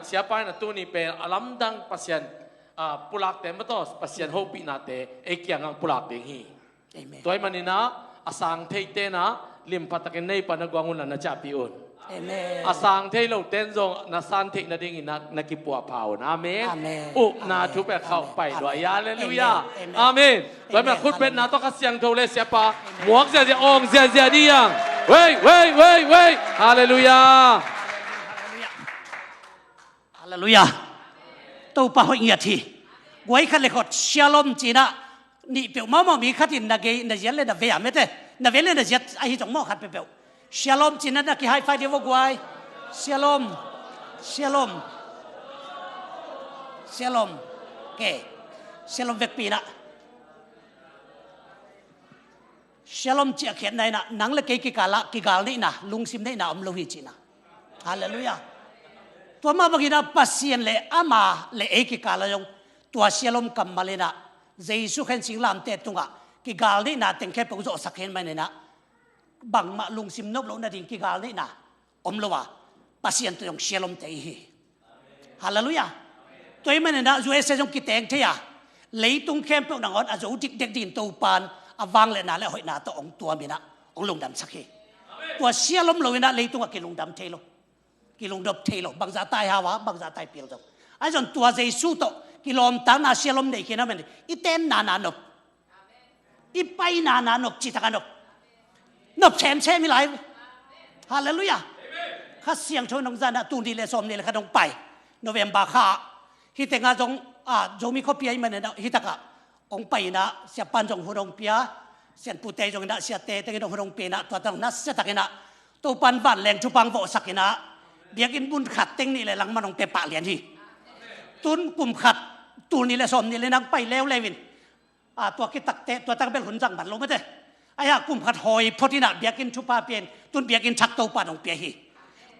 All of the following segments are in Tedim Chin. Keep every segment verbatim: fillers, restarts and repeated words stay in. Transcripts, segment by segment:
Siapa in a tuni pen a lamdang Pasian, ah, pulakte mataw, Pasian hopihnate ei kiangah pulak ding hi. Amen. Tua ahih maninah a sang theite inah limpha takin nei pan a guang unla na ciahpih un. Amen. A sang thei lote in zong na san theih nadingin na, na kipuahpha un. Amen. Amen. Upna thu pek khauh pai lua. Halleluiah. Amen. Tua ahih manin khutbetna tawh Kha Siangtho le siapa muak ziahziah, awng ziahziah ni ang. Wei, wei, wei, wei. Halleluiah. Halleluiah. Topa hoih ngiat hi. Guai khat le khot shalom cinah nih peuh mahmah mi khatin na gei na ziat le na vei a mete. Na vei le na ziat ahi zong mawh khat peuhpeuh. Shalom cinah na ki high five dia vo guai. Shalom. Shalom. Shalom. Ke. Shalom vekpi inah. Shalom ciah khiatna inah nang le kei kikalah kigal neihna, lungsim neihna om lo hi cihna. Halleluiah. Tua mah banginah Pasian le ama le ei kikalah zong tua shalom kammal inah Jesu khen singlamteh tungah kigal neihna teng khempeuh zawhsak hen maninah bangmah lungsim nop loh nading kigal neihna om lo a, Pasian tawh zong shalom thei hi. Halleluiah. Tua ahih maninah U S A zong kiteng thei a, leitung khempeuh nangawn a zo dikdek dingin Topan a vangliatna le a hoihna tawh hong tuaminah hong lungdamsak hi. Tua shalom lo inah leitungah kilungdam thei lo. Kilungdop thei lo. Bangzah tai hau a, bangzah tai pil zong. Ahi zong tua Jesu tawh kilawmtatna shalom nei khin a manin i tenna na nop, i paina na nop, citak a nop. Nop semsem hi lai. Halleluiah. Kha Siangtho in hong zahna, tul nih le sawm nih le khat hong pai November kha ah. Hih tengah zong, ah, Zomi khuapi ahih manin hih takah hong pai inah siapan zong hun hong pia, sianpute zong inah siate tengin hong hun hong pia inah tua tang nasia takinah Topan vanleng thupha hong vawhsak inah biakinn mun khat teng nih le langman hong pia pah lian hi. Tun kum khat tul nih le sawm nih le nang pai leuleu in, a, tua kitakte, tua tak bel hun zang man lo mete. Ahi a kum khat hawi phot inah biakinn thupha pia in, tun biakinn thak Topan hong pia hi.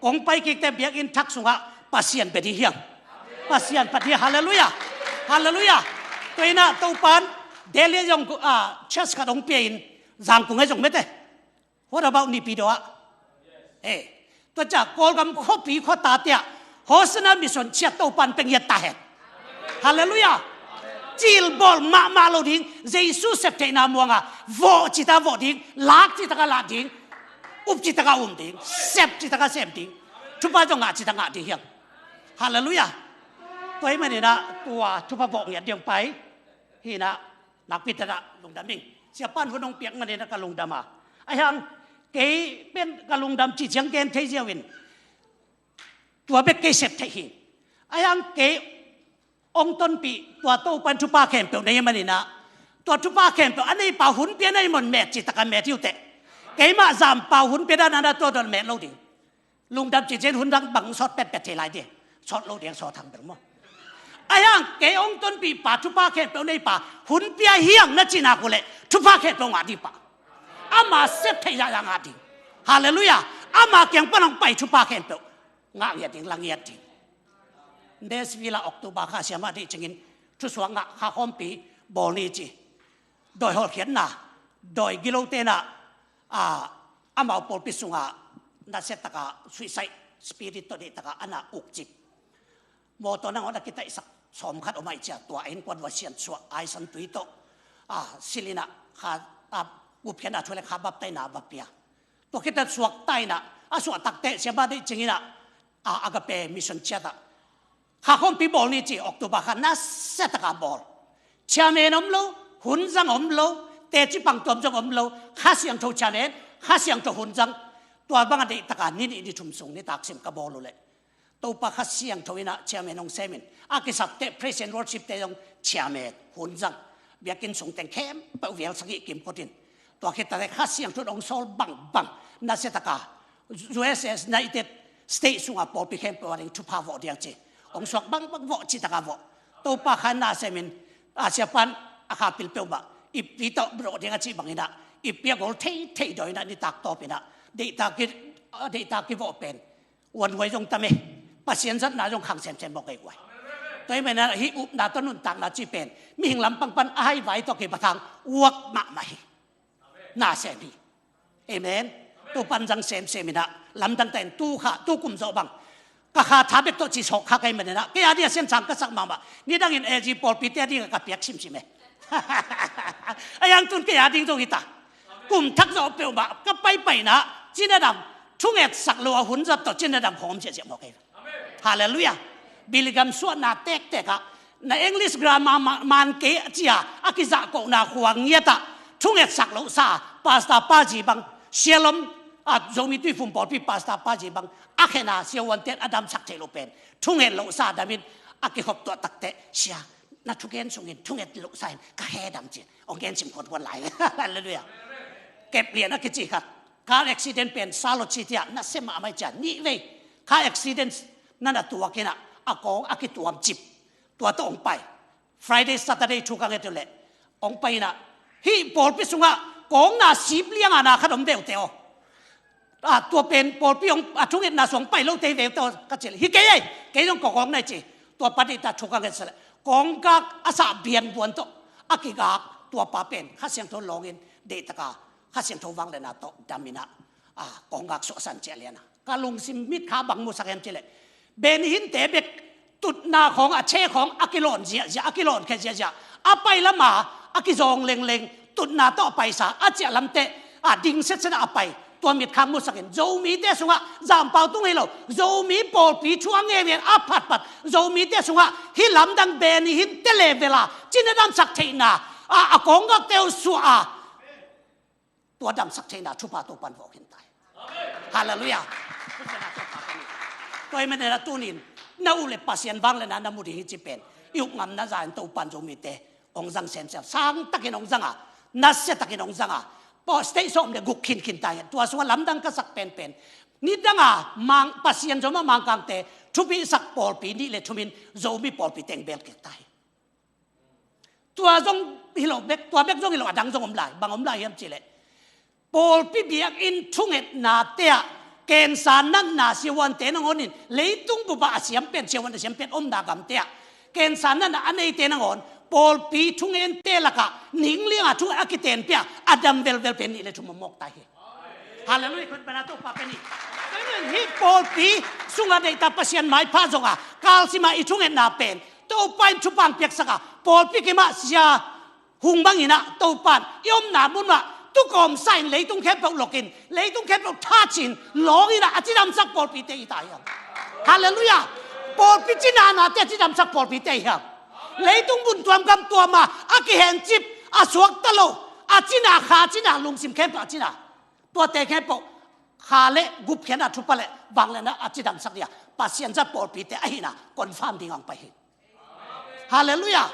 Kong pai kikte biakinn thak sungah Pasian bia ding hi hang. Pasian phat hi. Halleluiah. Halleluiah. Tua inah Topan Delhi ah zong, a, church khat hong pia in, Zangkong ah zong mete. What about Naypyidaw ah? Eh, tua ciang Kawlgam khuapi khuata te ah Hosanna Mission ciat Topan pia ngiat ta hen. Halleluiah. Cilbawl mahmah lo ding, Jesu septheihna muanga vawh citak vawh ding, lak citak a lak ding, up citak a um ding, sep citak a sem ding, thupha zong ngah citak ngah ding hi hang. Halleluiah. Tua ahih maninah tua thupha vawh ngiat ding pai hinah. Nakpi takah lungdam ing. Siapan hun hong piak maninah ka lungdam a. Ahi hang kei pen ka lungdam cih ciang gen thei ziau in, tua bek kei sep theih hi. Ahi hang kei hong tonpih tua Topan thupha khempeuh nei maninah, tua thupha khempeuh a neipa hun pia na hi maw, met citak a met hi uh teh. Keimah zampa hun pia na na tua tua met lo ding. Lungdam cih ciang hun dang bang sawt petpet thei lai ding. Sawt lo ding, sawt hang bel maw. Ahi hang kei hong tonpihpa, thupha khempeuh neipa hun pia hi hang na cih nak uh leh thupha khempeuh ngah ding pah. Ama sep theih zahzah ngah ding. Halleluiah. Ama kiang pan hong pai thupha khempeuh ngah ngiat ding, la ngiat ding. Nashville ah October kha siamah deih ciangin thusuak ngah, kha khawmpi bawl ni ci. Dawi hawlkhiatna, dawi gilote inah, a, amau pawlpi sungah nasia taka suicide spirit tawh deih taka a na ukcip. Mawtaw nangawn a kitaihsak sawmkhat om ahih ciang tua a innkuan uh a siansuah aisan tui tawh, a, silh inah kha, a, gupkhiatna thu le kha baptaina va pia. Tua khit a suakta inah, a suahtakteh siamah deih ciang inah, a, Agape Mission ciat ah kha khawmpi bawl ni ci, October kha nasia taka bawl. Chairman om lo, hun zang om lo, teci pang tuam zong om lo, Kha Siangtho chairman, Kha Siangtho hun zang. Tua bang a deih taka ni nih ni thum sung nitak sim ka bawl uh leh Topa Kha Siangtho inah chairman hong sem in, a kisapteh praise and worship te zong chairman, hun zang. Biakinn sung teng khempeuh vial sagih kimkot in, tua khit a teh Kha Siangtho in hong sawl bangbang nasia taka U S A, United States sungah pawlpi khempeuh a ding thupha vawh ding ci. Hong suak bangbang vawh, citak a vawh. Topa Kha in na sem in, a, siapan a kha pil peuhmah i pi tawh brawh ding a cih bang inah i pi a gol thei thei dawi inah nitak tawp inah deihtak ki, a, deihtak kivawh pen uanhuai zong tam e. Pasian zatna zong khang semsem mawk ei guai. Tua ahih maninah hih upna tawh nuntakna cih pen mihing lampang pan a haivai tawh kibat hang uak mahmah hi. Na sem hi. Amen. Topan zang semsem inah lamdang ta in, tu kha, tu kum zawh bang Ka kha tha bek tawh ci sawk kha kei maninah, kei a ding a siansang ka sak mahmah. Nidangin A G pawlpite a ding a ka piak simsim e. A yang tun kei a ding zong hi ta. Kum thak zawh peuhmah ka paipaina, cinadam, thungetsak lo a hun zat tawh cinadam khawm ziahziah mawk ei. Halleluiah. Billy Graham suahna tektek ah, na English grammar ma-, man kei a cia a kizahkohna khua ngiat ah, thungetsak lohsa, Pastor Pazi bang, Shalom, a, Zomi Tuifum pawlpi Pastor Pazi bang, a khena siavuante'n a damsak theih loh pen, thunget lohsa damin a kikhop tuah takteh, sia, na thugen sungin thunget lohsa in ka he dam cin, hong gen sim khuanhuan lai. Halleluiah. Kep lian a kici khat, car accident pen Charlotte City ah nasia mahmah ei cia, nih vei car accident na na tuak inah, a kawng a kituam cip, tua tawh hong pai. Friday, Saturday thu ka nget uh leh, hong pai inah, hih pawlpi sungah kawng na sip lianga na khat om veu teh aw. A, tua pen pawlpi hong, a thungetna sung hong pai lote hi veu teh aw, ka cih leh, hi kei ei, kei zong kawng na hi ci. Tua pa deihtak thu ka nget sa leh, kawnggak a sah bianbuan tawh a kigak tua pa pen Kha Siangtho lawngin deihtaka Kha Siangtho vangliatna tawh dam inah, a, kawnggak suahsan ciah liana. Ka lungsim mitkha bang musak hiam cih leh, Benny Hinn te bek tutna khawng, a che khawng a kilawn ziahziah, a kilawn khia ziahziah, a pai lama a kizawng lengleng, tutna tawh a paisa a ciah lamteh, a ding setset ah a pai. Tua mitkha musakin Zomite sungah zampau tung hi lo, Zomi pawlpi thu a ngeungeu a phatphat, Zomite sungah hih lamdang Benny Hinn te level a cinadamsak theihna, a, a kawnggakte uh suah a, tua damsak theihna thupha Topan vawh khin ta hi. Halleluiah. Tua hi maninah tunin na up leh Pasian vangliatna na mu ding hi ci pen, i up ngamna za-in Topan Zomite hong zang semsem, sangtakin hong zang a, nasiatakin hong zang a, paw state sawm leh guk khinkhin ta hi. Tua sungah lamdang ka sak penpen, nidanga Mang, Pasian zomah Mangkangte thupihsak pawlpi nih leh thumin Zomi pawlpi teng belkik ta hi. Tua zong hi lo bek, tua bek zong hi lo, a dang zong om lai. Bang om lai hiam cih leh, pawlpi biakinn thungetnate ah, cancer natna siavuante nangawn in, leitung bup ah a siam pen, siavuan a siam pen omna gamte ah cancer natna a neite nangawn, pawlpi thungente lakah ning lianga thunget a kitenpih a, a dam velvel pen nih leh thum a mawk ta hi. Halleluiah, khut beng a, Topa pen hi. Hih pawlpi sungah deihtak Pasian maipha zong a, kalsim a i thungetna pen Topa in thupha hong piaksak a, pawlpi kim ah sia hong bang inah Topa in i omna mun ah tukawmsa in leitung khempeuh lokin, leitung khempeuh thacin lawng inah a cidamsak pawlpite hi ta hiam? Halleluiah. Pawlpi cinanate a cidamsak pawlpite hi hiam? Leitung bun tuam gam tuam a, a kihencip, a suakta lo, a cina, kha cina, lungsim khempeuh a cina, tuate khempeuh kha leh gupkhiatna thupha leh vangliatna a cidamsak ding a Pasian zat pawlpite ahihna confirm ding a hong pai hi. Halleluiah.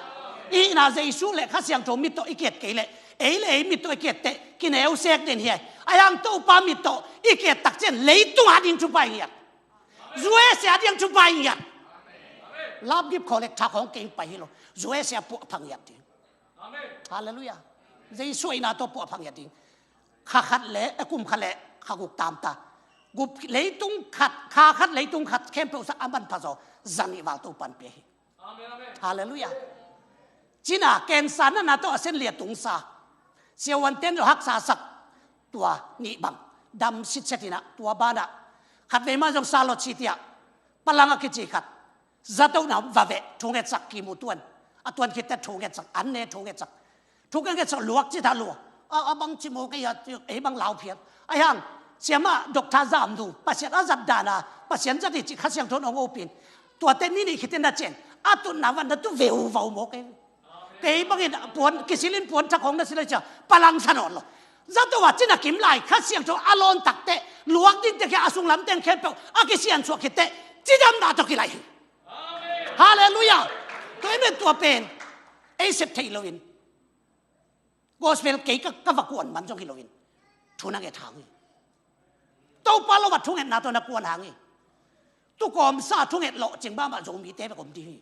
I hihna Jesu leh Kha Siangtho mit tawh i ki-et kei leh, ei leh ei mit tawh i ki-et teh kineu sek den hi ai. Ahi hang Topa mit tawh i ki-et tak ciang leitung a ding thupha hi ngiat. U S A a ding thupha hi ngiat. Love gift collector khawng kei hong pai hi lo. U S A a puah pha ngiat ding. Halleluiah. Jesu ahihna tawh puah pha ngiat ding. Kha khat leh, eh, kum khat leh kha guk tamta. Gup, leitung khat, kha khat, leitung khat khempeuh sak a manpha zaw, za nih val Topan pia hi. Halleluiah. Cina, cancer natna tawh a sen lia tungsa, siavuante'n zong haksa sak, tua nih bang dam sitset inah, tua banah khatvei mah zong Charlotte City ah, Palang a kici khat, zato na va veh, thungetsak kimu tuan. A tuan khitteh thungetsak, an ne thungetsak. Thungetsak luak citha lua. A, a bang ci maw kei a, ei bang lau phiat. Ahi hang, siamah doctor zamnu, Pasian a zat dan a, Pasian zat hi ci Kha Siangtho in hong opin. Tuate ni nih khit in na cian, a tutna van na tu veuvau maw kei. Kei bangin puan, kisilin puan thak hong na silh a cia, Palang sa nawn lo. Zato a cina kim lai, Kha Siangtho a lawn takteh, luak dingte khia a sung lamteng khempeuh a kisiansuah khitteh, cidamna tawh kilai hi. Halleluiah. Tua hi mah tua pen ei sep theih loin, gospel kei ka, ka va kuan man zong hi loin, thu na nget hang hi. Topa lo a thungetna tawh na kuan hang hi. Tukawmsa thunget lawhcing mahmah Zomite bek om ding hi.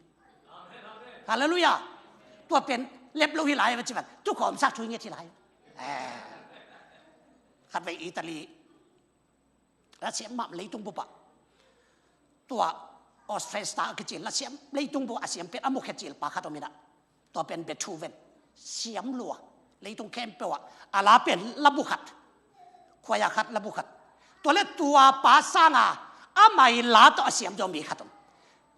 Halleluiah. Tua pen lep lo hi lai a va ci vat, tukawmsa thu i nget hi lai. Eh. Khatvei Italy, lasiam mah leitung bup ah, tua Australia a kici lasiam leitung bup a siam pen a mukhia cil pa khat om inah, tua pen Beethoven, siam lua, leitung khempeuh ah a la pen la bu khat, khuaia khat, la bu khat. Tua leh tua pa sanga Ama i la tawh a siam zaw mi khat om.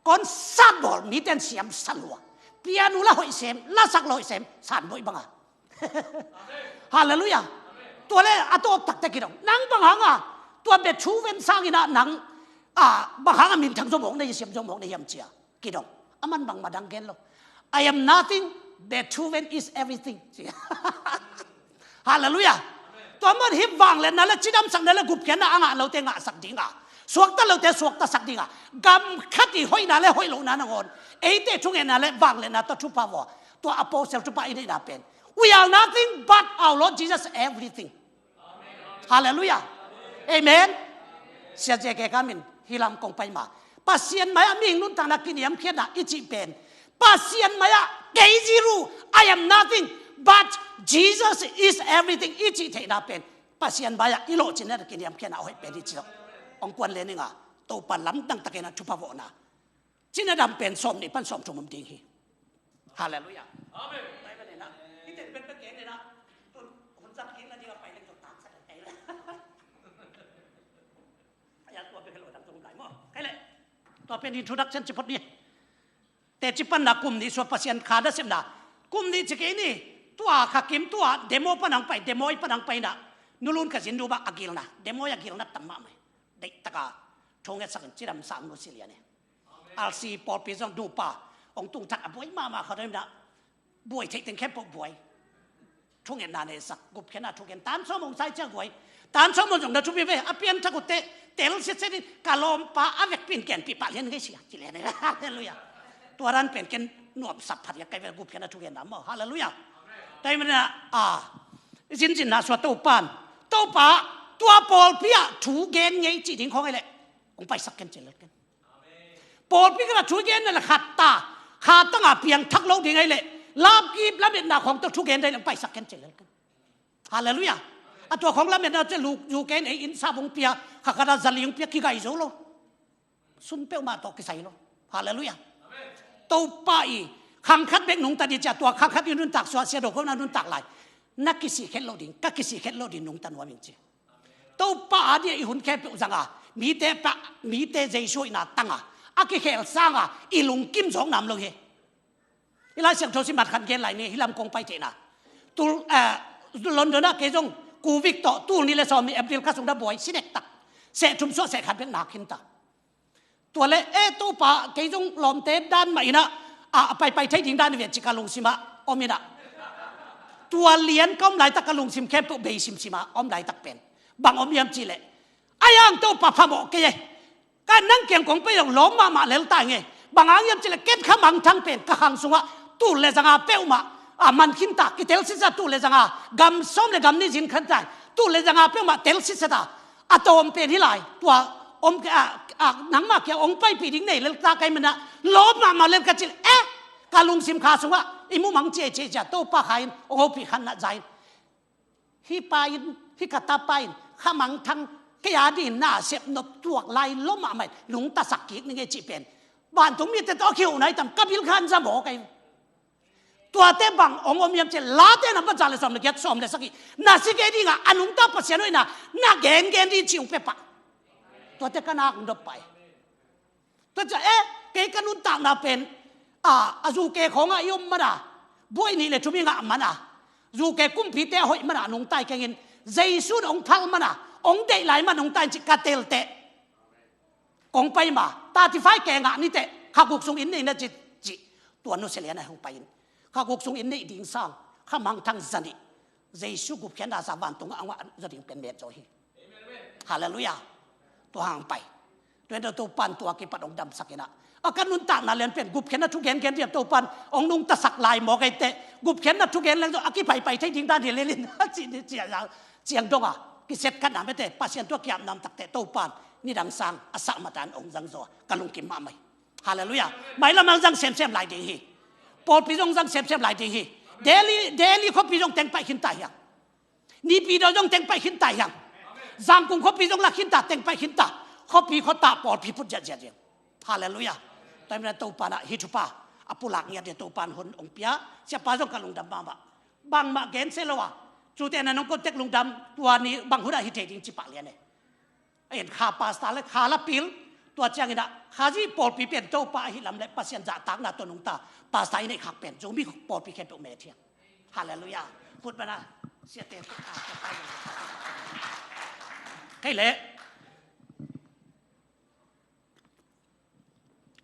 Concert bawl, mite in siam san uh a. Piano la hoih sem, lasak la hoih sem, san bawi bang a. Halleluiah. Tua le a tawp takte kidong. Nang bang hang a, tua Beethoven sangin ah nang, a, bang hang a minthang zaw mawk na hi, siam zaw mawk na hiam ci a kidong. Aman bangmah dang gen lo. "I am nothing, Beethoven is everything," ci. Halleluiah. Tua man hi vangliatna le cidamsakna le gupkhiatna a ngah lote ngahsak ding a, suakta lote suaktasak ding a, gam khat i hoihna le hoih lohna nangawn eite thungetna le vangliatna tawh thupha vua. Tua apostle thupha i neihna pen, "We are nothing, but our Lord Jesus everything." Halleluiah. Amen. Sia J K Kam in hih lam kong pai ma, Pasian mai-ah mihing nuntakna kiniamkhiatna i cih pen, Pasian mai-ah kei zero, "I am nothing, but Jesus is everything," i cih theihna pen, Pasian mai-ah i lawhcinna kiniamkhiatna a hoih pen hi ci lo. Hong kuan le ning a, Topa lamdang takin a thupha vawhna. Cina dam pen sawm nih pan sawm thum om ding hi. Halleluiah. Amen. Tua ahih manin ah, hih teng pen bek keng in ah, tun hun zat kik na ding a pai leng zong tangsak kei le. Ai, a tua bek hi lo, dang zong dai maw. Kei le. Tua pen introduction ci phot ni. Teci panna kum nih suah Pasian kha nasepna. Kum nih ci kei ni. Tua Kha Kim tua demo pan hong pai, demo i pan hong pai na. Nulun ka zin duh bah a gilna. Demo i a gilna tam mahmah. Deih taka thungetsak in cidam sang nu si lian e. R C pawlpi zong nupa hong tung thak a buai mahmah khat om na. Buai theih teng khempeuh buai. Thungetna nei sak, gupkhiatna thugen, tan sawm hong sai ciang buai. Tan sawm hong zong na thupi ve, a pianthak uh teh, tel siasia in, ka lawmpa a vekpi in genpih pah lian ngei sia, ci lian e. Halleluiah. Tua dan pen ken nuamsa phat ia kai ve gupkhiatna thugenna maw. Halleluiah. Tua ahih manin ah, a, zinzinna suah Topa in, Topa, tua pawlpi ah thugen ngei cih ding khawng ei leh hong paisak ken ci lel ken. Pawlpi khat ah thugen na le khat ta, kha tanga piangthak lo ding ei leh, lapkip lametna khawng tawh thugen dai leh hong paisak ken ci lel ken. Halleluiah. A tua khawng lametna ci luk zu ken ei inn sap hong pia, kha khat ah zali hong pia kigai zo lo. Sum peuhmah tawh kisai lo. Halleluiah. Topa i khang khat bek nungta ding ci a, tua khang khat i nuntak suah sia do ko na nuntak lai. Na kisih khet lo ding, ka kisih khet lo ding nungta nuam ing ci. Topa a dia i hun khempeuh zanga, mite pah, mite Jesu ina tanga, a kikhel sanga i lungkim zawk nam lo hi. I Lai Siangtho sim mat khan gen lai ni, hih lam kong pai theihna. Tul, eh, London ah kei zong covid tawh tul nih le sawm nih April kha sung dah buai, si dektak. Seh thum suah seh khat bek nak khinta. Tua le, eh, Topa, kei zong lawmte dan mah inah, a, a paipai thei ding dan ve ci ka lungsimah om inah. Tua lian ka om laitak ka lungsim khempeuh bei simsimah om laitak pen. Bang om hiam cih leh, ai ang Topa phamawh kei e. Ka nang kiang kong pai zong lawm mahmah lel ta ing e. Bang hang hiam cih leh ken kha mangthang pen ka khang sungah tul le zanga peuhmah a man khinta, kitel sitsa tul le zanga, gam sawm le gam nih zin khinta, tul le zanga peuhmah tel sitsa ta. A tawm pen hi lai, tua om, a, a, nangmah kiang hong paipih ding nei lel ta ka hih manah lawm mahmah lel ka cih leh, eh, ka lungsim kha sungah i mumang ciaicia cia Topa kha in hong hopih khanna za in. Hih pa in, hih ka tapa in kha mangthang kei a dingin na sep nop tuak lai lawm mahmah in nungtasak kik ning e cih pen. Vantung mite tawh a kihoh nai tam, ka bil khan za maw ka hi. Tuate bang hong om hiam cih leh, Late nambat za le sawm le giat, sawm le sagih, na si kei dingah a nungta Pasian hoihna na gengen ding cih hong pia pah. Tuate ka nak hong dop pah e. Tua ciang, eh, kei ka nuntakna pen, a, a zuke khawngah i om mana, buai nih le thum i ngah mana, zuke kumpite a hoih mana nungta i kengin, Jesu in hong phal mana, hong deih lai mana nungta in cih ka telteh. Kong pai ma, thirty-five ke ngah niteh, kha guk sung inn nei na ci, ci. Tua nusia lian a hong pai in. Kha guk sung inn neih ding sang, kha mangthang za nih. Jesu gupkhiatna za vantungah a ngah zaw ding pen met zaw hi. Halleluiah. Tua hang pai. Tua enda Topan tua kipat hong damsak inah, a ka nuntakna lian pen gupkhiatna thu gengen diam Topan hong nungtasak lai mawk eite. Gupkhiatna thu gen leng zaw a kipaipai thei ding dan hi lelin. Ci, ci, ciang donga kiset khatna mete Pasian tua kiap namtakte Topan nidang sang a sah matan hong zang zaw a ka lungkim mahmah hi. Halleluiah. Mailam hong zang semsem lai ding hi. Pawlpi zong zang semsem lai ding hi. Delhi, Delhi khuapi zong tengpaih khinta hiang. Nipi daw zong tengpaih khinta hiang. Zangkung khuapi zong la khinta, tengpaih khinta. Khuapi khuata pawlpi phut ziatziat hiang. Halleluiah. Tua himna Topan ah hih thupha a pulak ngiat dia Topan hun hong pia. Siapa zong ka lungdam mahmah. Bangmah gen seh lo a, cute na nong kontek lungdam, tua ni bang hun ah hi thei ding ci pah lian e. En kha pastor le kha la pil, Tua ciangin ah Khazih pawlpi pen Topa ahi lam le Pasian zahtakna tawh nungta pastor i neih khak pen Zomi pawlpi khempeuh met hiang. Halleluiah. Khut beng a, siate. Kei le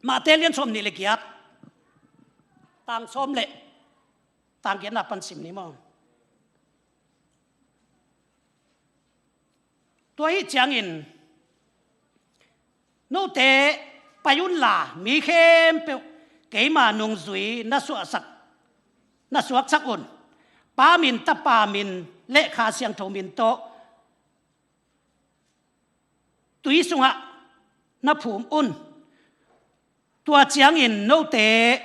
Mate lian sawm nih le giat, tang sawm le tang giatna pan sim ni maw. Tua hi ciangin note pai unla mi khempeuh keima nungzui na suaksak, na suaksak un. Pa min, Tapa min le Kha Siangtho min tawh tui sungah na phum un. Tua ciangin note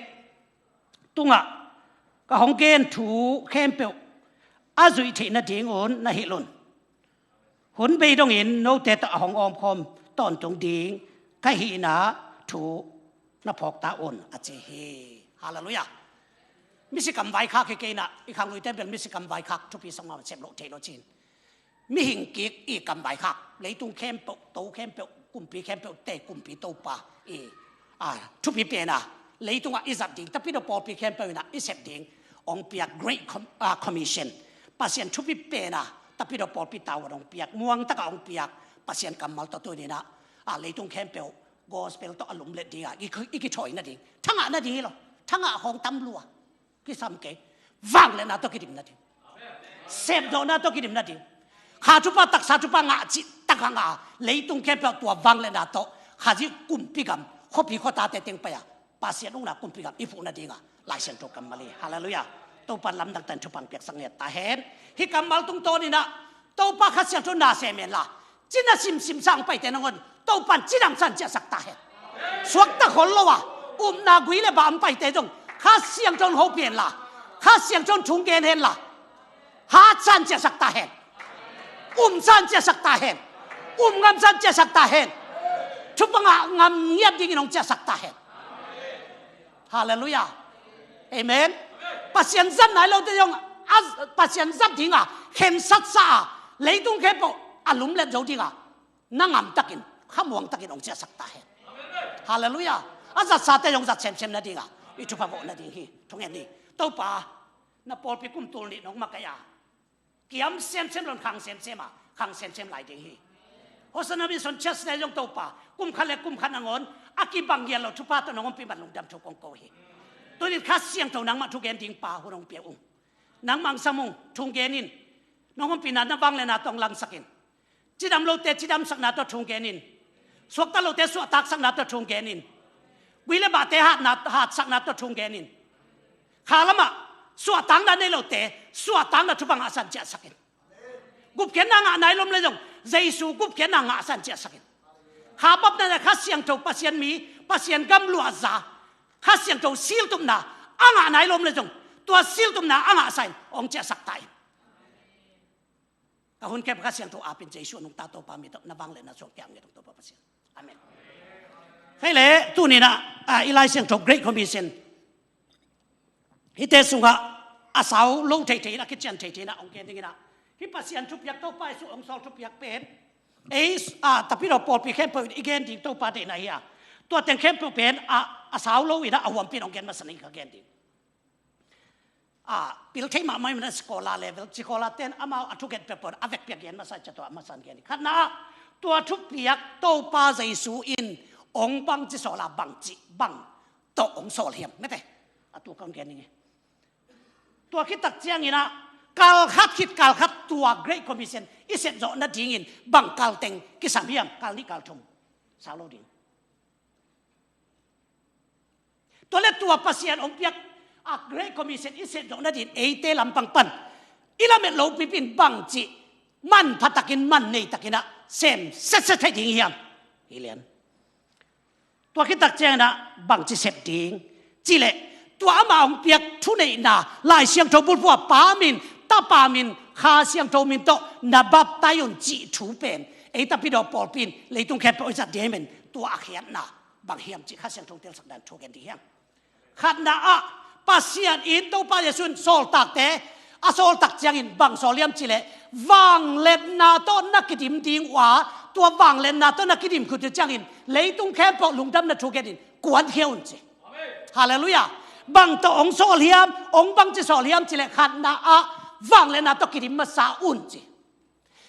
tungah ka hong gen thu khempeuh a zuih theih nadingun na hilh un. Hun bei dongin note tawh a hong omkhawm tawntung ding ka hihna thu na phawk ta un, a ci hi. Halleluiah. Misi kam vaikhak hi kei inah, i khangluite bel misi kam vaikhak thupi sang mah sep loh thei lo cin. Mihing kik i kam vaikhak, leitung khempeuh, to khempeuh, kumpi khempeuh te kumpi Topa i, a, thupi pen a, leitungah i zat ding, Tapidaw pawlpi khempeuh inah i sep ding hong piak Great Com-, a, Commission. Pasian thupi pen a, Tapidaw pawlpi tavuan hong piak, muang takah hong piak Pasian kammal tawh tuni inah, a, leitung khempeuh gospel tawh a lumlet ding a, i, i kithawi nading, thangah nading hi lo, thangah hong tam lua. Kisam kei. Vangliatna tawh kidim nading, sepdawhna tawh kidim nading, Kha thupha, taksa thupha ngah cih takah ngah a, leitung khempeuh tua vangliatna tawh Khazih kumpi gam, khuapi khuatate teng pai a, Pasian ukna kumpi gam i phuh nadinga Lai Siangtho kammal hi. Halleluiah. Topan lamdang tan thupha piaksak ngiat ta hen. Hih kammal tungtawn inah Topa Kha Siangtho na sem hen la, cina simsim sang paite nangawn Topan cidam san ciahsak ta hen. Suakta khol lo a, upna gui le bam paite zong Kha Siangtho hopih hen la, Kha Siangtho thu gen hen la, hat san ciahsak ta hen. Um san ciahsak ta hen. Um ngam san ciahsak ta hen. Thupha ngah ngam ngiat dingin hong ciahsak ta hen. Halleluiah. Amen. Pasian zat nai lote zong a, Pasian zat dinga khensatsa a, leitung khempeuh a lumlet zo dinga na ngamtakin, khamuangtakin hong ciahsak ta hen. Halleluiah. A zatsate zong zat semsem nadinga i thupha vawh nading hi. Thungen ni. Topa, na pawlpi kum tul nih nong makaih a, kiam semsem lo in khang semsem a, khang semsem lai ding hi. Hosanna Mission Church-te zong Topa, kum khat le kum khat nangawn a kibang gial lo thupha tawh nong ompih man lungdam thu kong ko hi. Tunin Kha Siangtho nangmah thugen ding pa hun hong pia ung. Nangmah hong sam ung, thu hong gen in. Nong ompihna na vangliatna tawh hong langsak in. Cidam lote cidamsakna tawh thu hong gen in. Suakta lote suahtaksakna tawh thu hong gen in. Gui le bahte hatna, hatsakna tawh thu hong gen in. Kha lamah suahtakna nei lote suahtakna thupha ngah san ciahsak in. Gupkhiatna ngah nai lom le zong Jesu gupkhiatna ngah san ciahsak in. Kha bapna le Kha Siangtho, Pasian mi, Pasian gam luahza, Kha Siangtho siltupna a ngah nai lom le zong tua siltupna a ngahsa in hong ciahsak ta in. Ka hun khempeuh Kha Siangtho apin Jesu a nungta Topa min tawh na vangliatna suang piak ngiat ung Topa Pasian. Amen. Hei le, tuninah, a, i Lai Siangtho Great Commission hihte sungah a sau lo theithei inah, kician theithei inah hong gen dinginah, hih Pasian thupiak, Topa Jesu hong sawl thupiak pen ei, a, Tapidaw pawlpi khempeuh in i gen ding Topa deihna hi a, tua teng khempeuh pen a, a sau lo inah a huampi in hong gen masa ning ka gen ding. A, pil thei mahmah in a scholar level, scholar ten amau a thugen peuhpeuh a vekpi a gen masa, cia tua a masa in gen hi. Khatna ah, tua thupiak Topa Jesu in hong bangci sawl a, bangci bang tawh hong sawl hiam, mete. A tu kan gen ning hi. Tua khit tak ciangin ah, kal khat khit kal khat tua Great Commission i set zawh nadingin bang kal teng kisam hiam, kal nih kal thum sau lo ding. Tua le tua Pasian hong piak a Great Commission i set zawh nadin eite lampang pan i lamet lopipi in bangci manpha takin, man nei takin ah sem setset thei ding hiam? Hi lian. Tua khit tak ciangin ah bangci sep ding cileh, tua amah hong piak thuneihna Lai Siangtho bulphuh a Pa min, Tapa min, Kha Siangtho min tawh na baptai un cih thu pen ei Tapidaw pawlpi in leitung khempeuh i zat ding hi men, tua a khiatna bang hiam cih Kha Siangtho telsak dan thu gen ding hiam? Khatna ah, Pasian in Topa Jesu in sawltakte a sawltak ciangin bang sawl hiam cileh, vangliatna tawh na kidim ding uh a, Tua vangliatna tawh na kidim khit uh ciangin leitung khempeuh lungdamna thu gen in kuankhia un ci. Halleluiah. Bang tawh hong sawl hiam, hong bangci sawl hiam cileh khatna ah vangliatna tawh kidim masa un ci.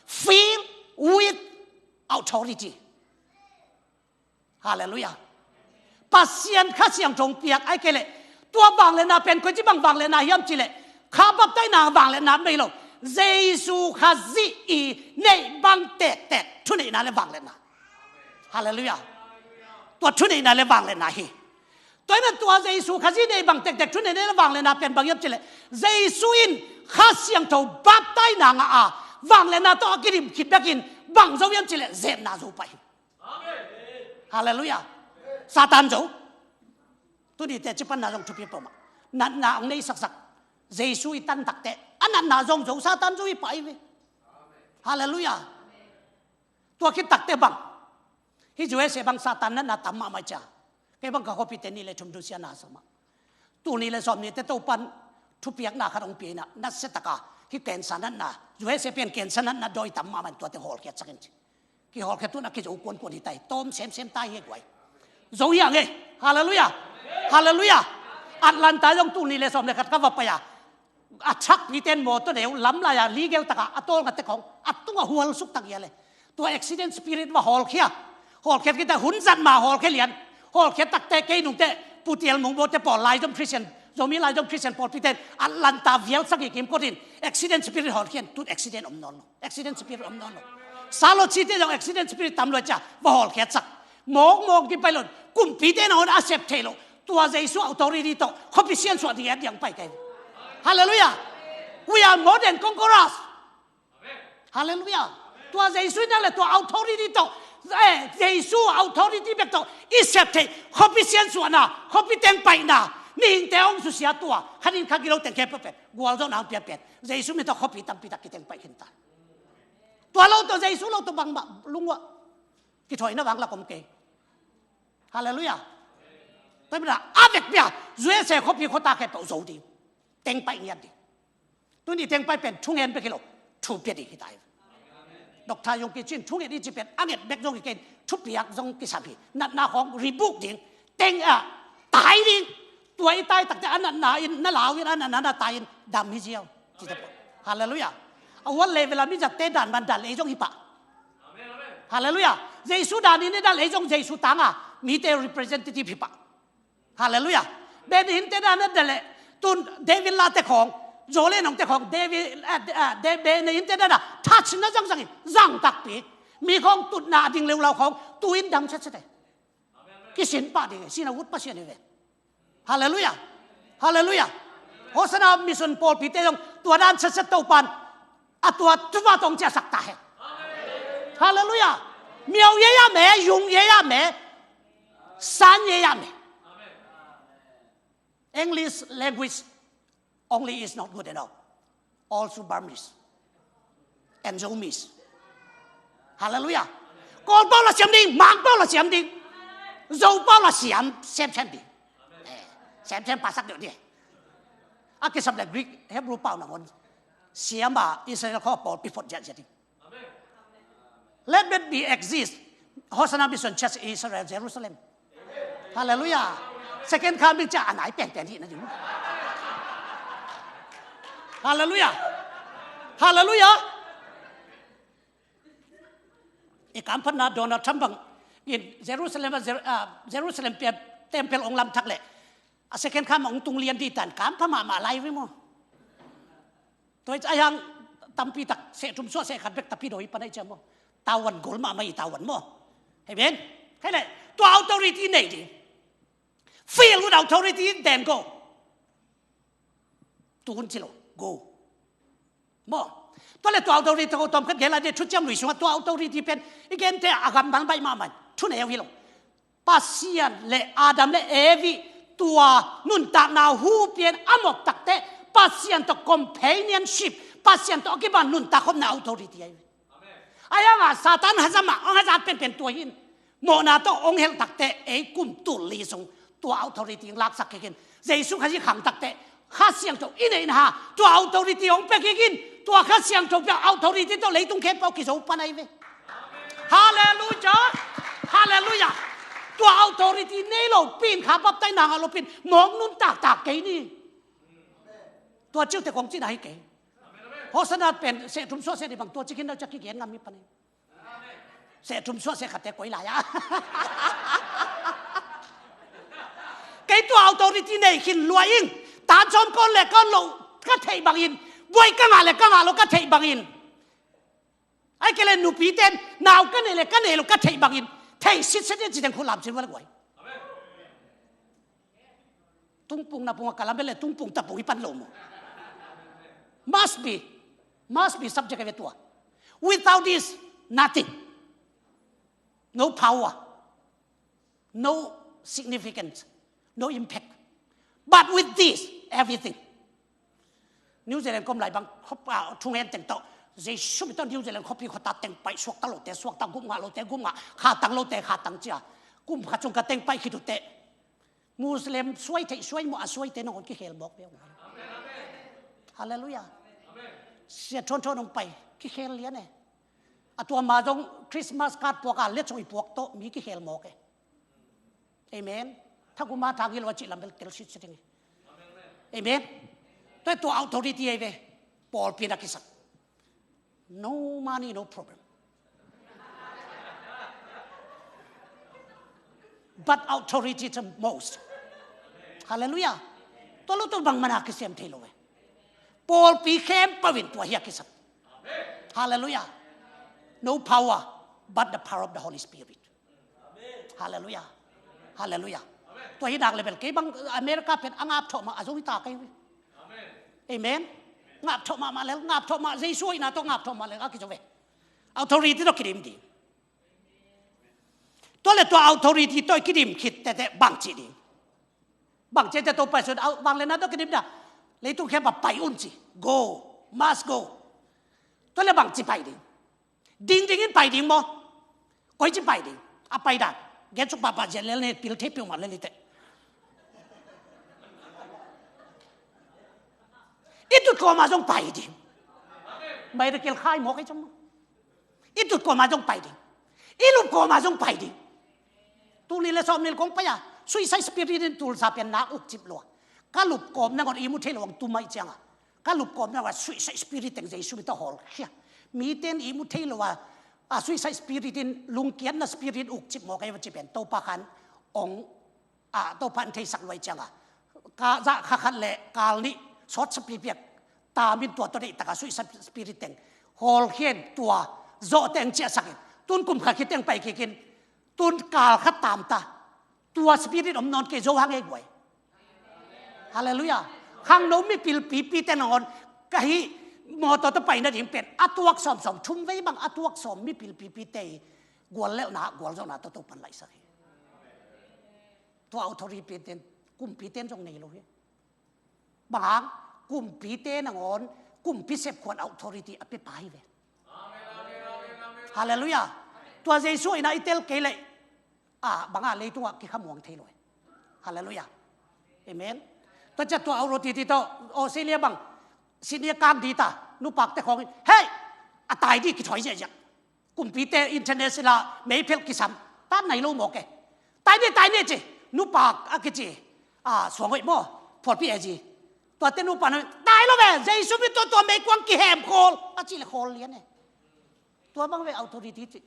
Filled with authority. Halleluiah. Pasian Kha Siangtho hong piak ai kei leh tua vangliatna pen koici bang vangliatna hiam cileh kha baptaina vangliatna mei lo. Jesu Khazih i neih bang tektek thuneihna le vangliatna. Halleluiah. Tua thuneihna le vangliatna hi. Tua hi man tua Jesu Khazih neih bang tektek thuneihna le vangliatna pen bang hiam cileh Jesu in Kha Siangtho baptaina ngah a vangliatna tawh a kidim khit bekin bang zo hiam cileh zepna zo pah hi. Halleluiah. Satan zo. Tuni teci panna zong thupi peuhmah. Natna hong nei saksak. Jesu i tan takteh a natna zong zo, Satan zo hi pah hi ve. Halleluiah. Tua khit takteh bang, hih U S A bang Satan natna tam mahmah cia. Kei bang ka khuapite nih le thum tu sia na sa mah. Tul nih le sawm nih teh Topan thupiakna khat hong pia in ah, nasia taka hih cancer natna, U S A pen cancer natna dawi tam mahmah in tuate hawlkhiatsak in ci. Kihawlkhiat tu in a kizo kuankuan hi ta hi, tawm semsem ta hi e guai. Zo hi hang e. Halleluiah. Halleluiah. Atlanta zong tul nih le sawm le khat ka va pai a, a thakpite in mawtaw neu lamlai a legal taka a tawlnga teh khawng a tungah hualsuk tak hi a le. Tua accident spirit va hawlkhia. Hawlkhiat khit teh hun zat ma hawlkhia lian. Hawlkhiat takteh kei nungteh Pu Tial Mung Bo te pawl laizom Christian, Zomi laizom Christian pawlpite in Atlanta vial sagih kim kotin accident spirit hawlkhia in tun accident om nawn lo. Accident spirit om nawn lo. Salo cite zong accident spirit tam lua cia va hawlkhiatsak. Mawkmawk ding pai lo. Kumpite nangawn a sep thei lo. Tua Jesu authority tawh khuapi siansuah ding a diang pai kei. Halleluiah. We are more than conquerors. Halleluiah. Tua Jesu in le tua authority tawh, eh, Jesu authority bek tawh i sep thei, khuapi siansuahna, khuapi teng paihna, mihingte hong susia tua khanin kha gilo teng khe peuhpeuh gualzawhna hong pia pen Jesu min tawh khuapi tampi tak kiteng paih khin ta. Tua lo tawh Jesu lo tawh bangmah lungua kithawina vang lak om kei. Halleluiah. Tua hi mah a vekpi a U S A khuapi khuata khempeuh zo ding, teng paih ngiat ding. Tuni teng paih pen thungen bek hi lo, thu pia ding hi ta hi. Doctor Yonggi Cho in thungen i ci pen a nget bek zong hi kei in thupiak zong kisam hi. Natna khawng rebuke ding, teng a tai ding. Tua i tai takteh a natna in na lau in a natna na tai in dam hi ziau. Ci ta pah. Halleluiah. A huat level a mi zatte dan man dan le ei zong hi pah. Halleluiah. Jesu dan in i dan le ei zong Jesu tanga mite representative hi pah. Halleluiah. Benny Hinn te dan a dan le tun David Lah te khawng, Joel Nong te khawng, David, ah, ah, De-, Benny Hinn te dan a thachna zangzang in zang takpi. Mi khawng tutna a ding leulau khawng tu in dam chetchet e. Kisin pah ding e, sin a ut Pasian hi ve. Halleluiah. Halleluiah. Hosanna Mission pawlpite zong tua dan chetchet Topan a tua tuva tawh hong ciahsak ta hen. Halleluiah. Miau ye ya me, yung ye ya me, san ye ya me. English language only is not good enough. Also Burmese and Zomis. Halleluiah. Kawl pau la siam ding, Mang pau la siam ding, Zo pau la siam, semsem ding. Eh, semsem pasak deuh ding. A kisam le Greek, Hebrew pau nangawn siam a Israel khua pawlpi phot ziahziah ding. Let that be exist. Hosanna Mission Church Israel, Jerusalem. Halleluiah. Second coming cia a nai penpen hi na ding. Halleluiah. Halleluiah. I kamphatna Donald Trump bang in Jerusalem, ah, Jer-, ah, Jerusalem pia temple hong lamthak leh a second coming hong tung lian ding tan kampha mahmah lai ve maw. Tua hi a hiang tampi tak seh thum suah seh khat bek tapi dawi pan ahi ciang maw. Tawan gol mahmah hi tawan maw. Amen. Kei le tua authority nei ding. Filled with authority, then go. Tun ci lo, go. Maw. Tua le tua authority ko tom khat gel a ding, thuciam lui sungah tua authority pen i gente a gammal baih mahmah. Thuneu hi lo. Pasian le Adam le Evi tua nuntakna hu pian a mawk takteh Pasian tawh companionship, Pasian tawh a kiban nuntak khopna authority ahi. Ahi hangah Satan hazat mah, hong hazat penpen tua hi in. Mawhna tawh hong helh takteh ei kum tul li sung tua authority hong laksak kik in. Jesu Khazih khang takteh Kha Siangtho i neihna ha tua authority hong pia kik in. Tua Kha Siangtho pia authority tawh leitung khempeuh kizo pan ahi ve. Halleluia. Halleluia. Tua authority nei lo pin kha baptai nang a lo pin mawng nun taktak kei ni. Tua ciu te kong cina hi kei. Hosanna pen seh thum suah seh ni bang tua cikin dau ciak kigen ngam mi panin. Seh thum suah seh khatte koi lai a. Kei tua authority nei khin lua ing. Tan sawm kawn le kawn lo ka theih bangin. Buai ka ngah le ka ngah lo ka theih bangin. Ai kei le nupi ten nau ka nei le ka nei lo ka theih bangin. Theih sitset in ci teng khu lam cin va le guai. Tungpung na pung a kalam bel le tungpung tapung i pan lo maw. Must be, must be subject a ve tua. Without this, nothing. No power, no significance, no impact. But with this, everything. New Zealand kom lai bang khop a thungen teng tawh Jesu mi tawh New Zealand khop hi khota teng pai suak ta lote suak ta gum ngah lote gum ngah kha tang lote kha tang cia kum kha cung ka teng pai khit ute. Muslim suai theih suai mawh a suaite nangawn kikhel mawk ve. Halleluia. Sia thawn thawn hong pai kikhel lian e. A tua ma zong Christmas card puak a le choi puak tawh mi kikhel mawk e. Amen. Thaguma thang hi lo a cih lam bel tel sit sit ding e. Amen. Tua tua authority ei ve. Pawlpi na kisak. No money, no problem. But authority the most. Halleluia. Tua lo tua bang mana kisem thei lo e. Pawlpi khempeuh in tua hi a kisak. Halleluia. No power but the power of the Holy Spirit. Halleluia. Halleluia. Tua hi nak le bel kei bang America pen a ngap thawh mah a zo hi ta kei. Amen. Ngap thawh mah mah lel ngap thawh mah Jesu hoihna tawh ngap thawh mah lel a kizo ve. Authority tawh kidim ding. Tua le tua authority tawh kidim khit tete bang ci ding. Bang ci tete tua pai sun au bang le na tawh kidim da. Leitung khempeuh pai un ci. Go. Must go. Tua le bang ci pai ding. Ding ding in pai ding maw. Koi ci pai ding. A pai dan. Gen suk pahpah zia lel ne pil thei piu mah lel i te. I tut kawma zong pai ding. Mai da kel khai maw kai cam maw. I tut kawma zong pai ding. I lup kawma zong pai ding. Tuni le sawm nil kong pai a. Suicide spirit in tulsa pian nak ukcip lua. Ka lup kawm nangawn i mu thei lo ang tu mai cianga. Ka lup kawm nangawn suicide spirit teng Jesu mi tawh hawlkhia. Miten i mu thei lo a, a suicide spirit in lungkiatna spirit ukcip maw kai va ci pen Topa khan ong a Topa in theisak luai cianga. Ka zah kha khat le kal nih sawt sapi piak. Tamin tua tawh deih taka suicide spirit teng. Hawlkhia in tua zawh teng ciahsak in. Tun kum khat khit teng pai kikin. Tun kal khat tamta. Tua spirit om nawn kei zo hang ei guai. Halleluia. Khangno mipil pipi te nangawn ka hih mawtaw tawh pai nading pen a tuak sawm sawm thum vei bang a tuak sawm mipil pipi te i gual lelhna gualzawhna tawh Topan laihsak hi. Tua authority pen kumpi ten zong nei lo hi. Bang hang kumpite nangawn kumpi sepkhuan authority a pia pa hi ve. Halleluia. Tua Jesu ina i tel kei leh a banga leitungah kikhamuang thei lo hi. Halleluia. Amen. Tua ciah tua authority tawh Australia bang Sydney a kang dita nupakte khawng in hei a tai di kithawi ziahziah. Kumpite international meiphelh kisam tat nai lo mawk e. Tai ni tai ni ci nupak a kici a suang hoih maw phualpi e ci. Tuate nupa na tai lo ve Jesu mi tua tua meikuang kihem khawl a ci le khawl lian e. Tua bang ve authority ci.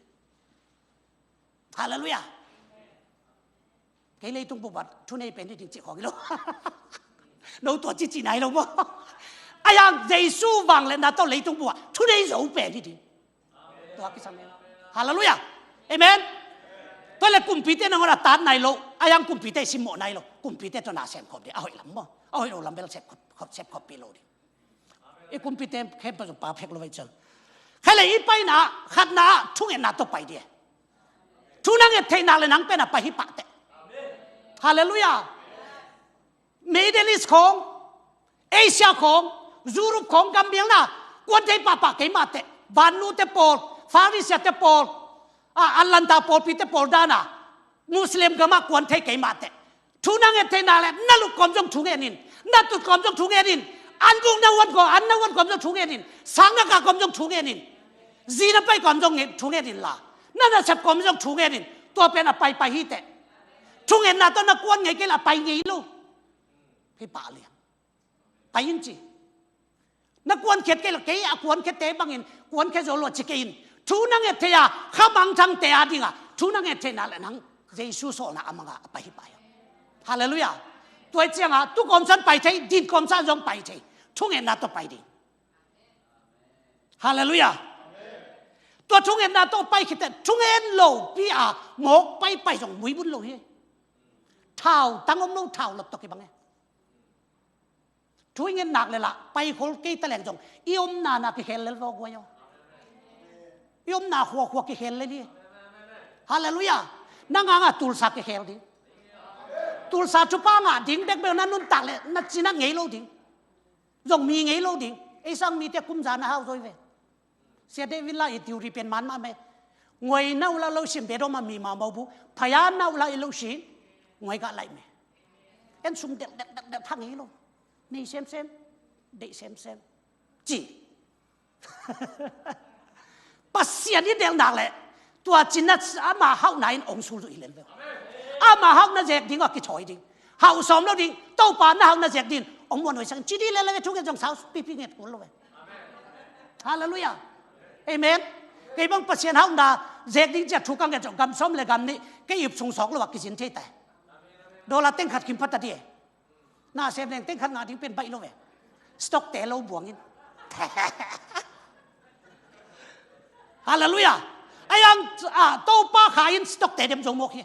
Halleluia. Kei leitung bubat thunei pen hi ding cih khawng hi lo. No tua cici nai lo maw. A yang Jesu vang le na tawh leitung bubat thunei zo pen hi ding. Tua kisam nai lo. Halleluia. Amen. Tua le kumpite nangawn a tat nai lo. A yang kumpite simmawh nai lo. Kumpite tawh na sem khop ding a hoih lam maw. A hoih lo lam bel sem khop sem khop pi lo ding. I kumpite khempeuh zong pa phek lo vai ciang. Khai le i paina khatna ah thungetna tawh pai dia. Thu na nget theihna le nang pena pai hi pahteh. Halleluia. Middle East khawng, Asia khawng, Europe khawng gambialna kuan thei pahpah kei mahteh. Vannute pawl, Pharisia te pawl, a Atlanta pawlpite pawl dana Muslim gamah kuan thei kei mahteh. Thu na nget theihna le na lup kawm zong thu ngen in. Na tut kawm zong thu ngen in. An guk na uan kawm, an na uan kawm zong thu ngen in. Sang na kah kawm zong thu ngen in. Zi na pai kawm zong thu ngen in la. Na nasep kawm zong thu ngen in, tua pen a paipai hi teh. Thungetna tawh na kuan ngei kei leh a pai ngei lo. Hi pah lian. Pai in ci. Na kuankhiat kei leh kei a kuankhiatte bangin kuankhiat zo lo ci kei in. Thu na nget thei a, kha mangthangte a ding a thu na nget theihna leh nang Jesu sawlna a mang a a pai hi pah hi. Halleluiah. Tua hi ciangah tu kawmsan pai thei, din kawmsan zong pai thei. Thungetna tawh pai ding. Halleluiah. Tua thungetna tawh pai khit teh thungen lopi a mawk paipai zong muibun lo hi. Thau tang om lo, thau lop tawh kibang hi. Thu i nget nak leh lah paikhol kei ta leng zong i omna na kikhel lel vaw guai aw. I omna khuakhua kikhel lel hi. Halleluiah. Na nganga Tulsa kikhel ding. Tulsa thupha ngah ding bekbek na nuntak leh na cinat ngei lo ding. Zong mi ngei lo ding. Ei sang mite kumza na hau zaw hi ve. Sia David la i theory pen man mah meh. Ngoi na uh lah lo sin bedom a mi ma mau bu. Phaya na uh lah i lo sin. Ngoi gah laih meh. En sum delh delh delh delh thang hi lo. Nei semsem. Deih semsem. Ci. Pasian i delh nak leh tua cinat ama hauhna in ong sul zuih hi lel ve. Ama hauhna zek ding a kithawi ding. Hauh sawm lo ding. Topa na hauhna zek ding ong muan hoih sak in ci ding lel ve. Thunget zong sau pipi nget kul lo ve. Halleluiah. Amen. Kei bang Pasian hauhna zek ding cia thu ka nget zong gam sawm leh gam nih kei ip sung sawk lo a kizin thei tai. Dollar teng khat kim phat ta dih e. Na sem leng teng khat ngah ding pen baih lo ve. Stock te lo buang in. Halleluiah. Ai ang, ah, Topa kha in stock te dem zo mawk hi.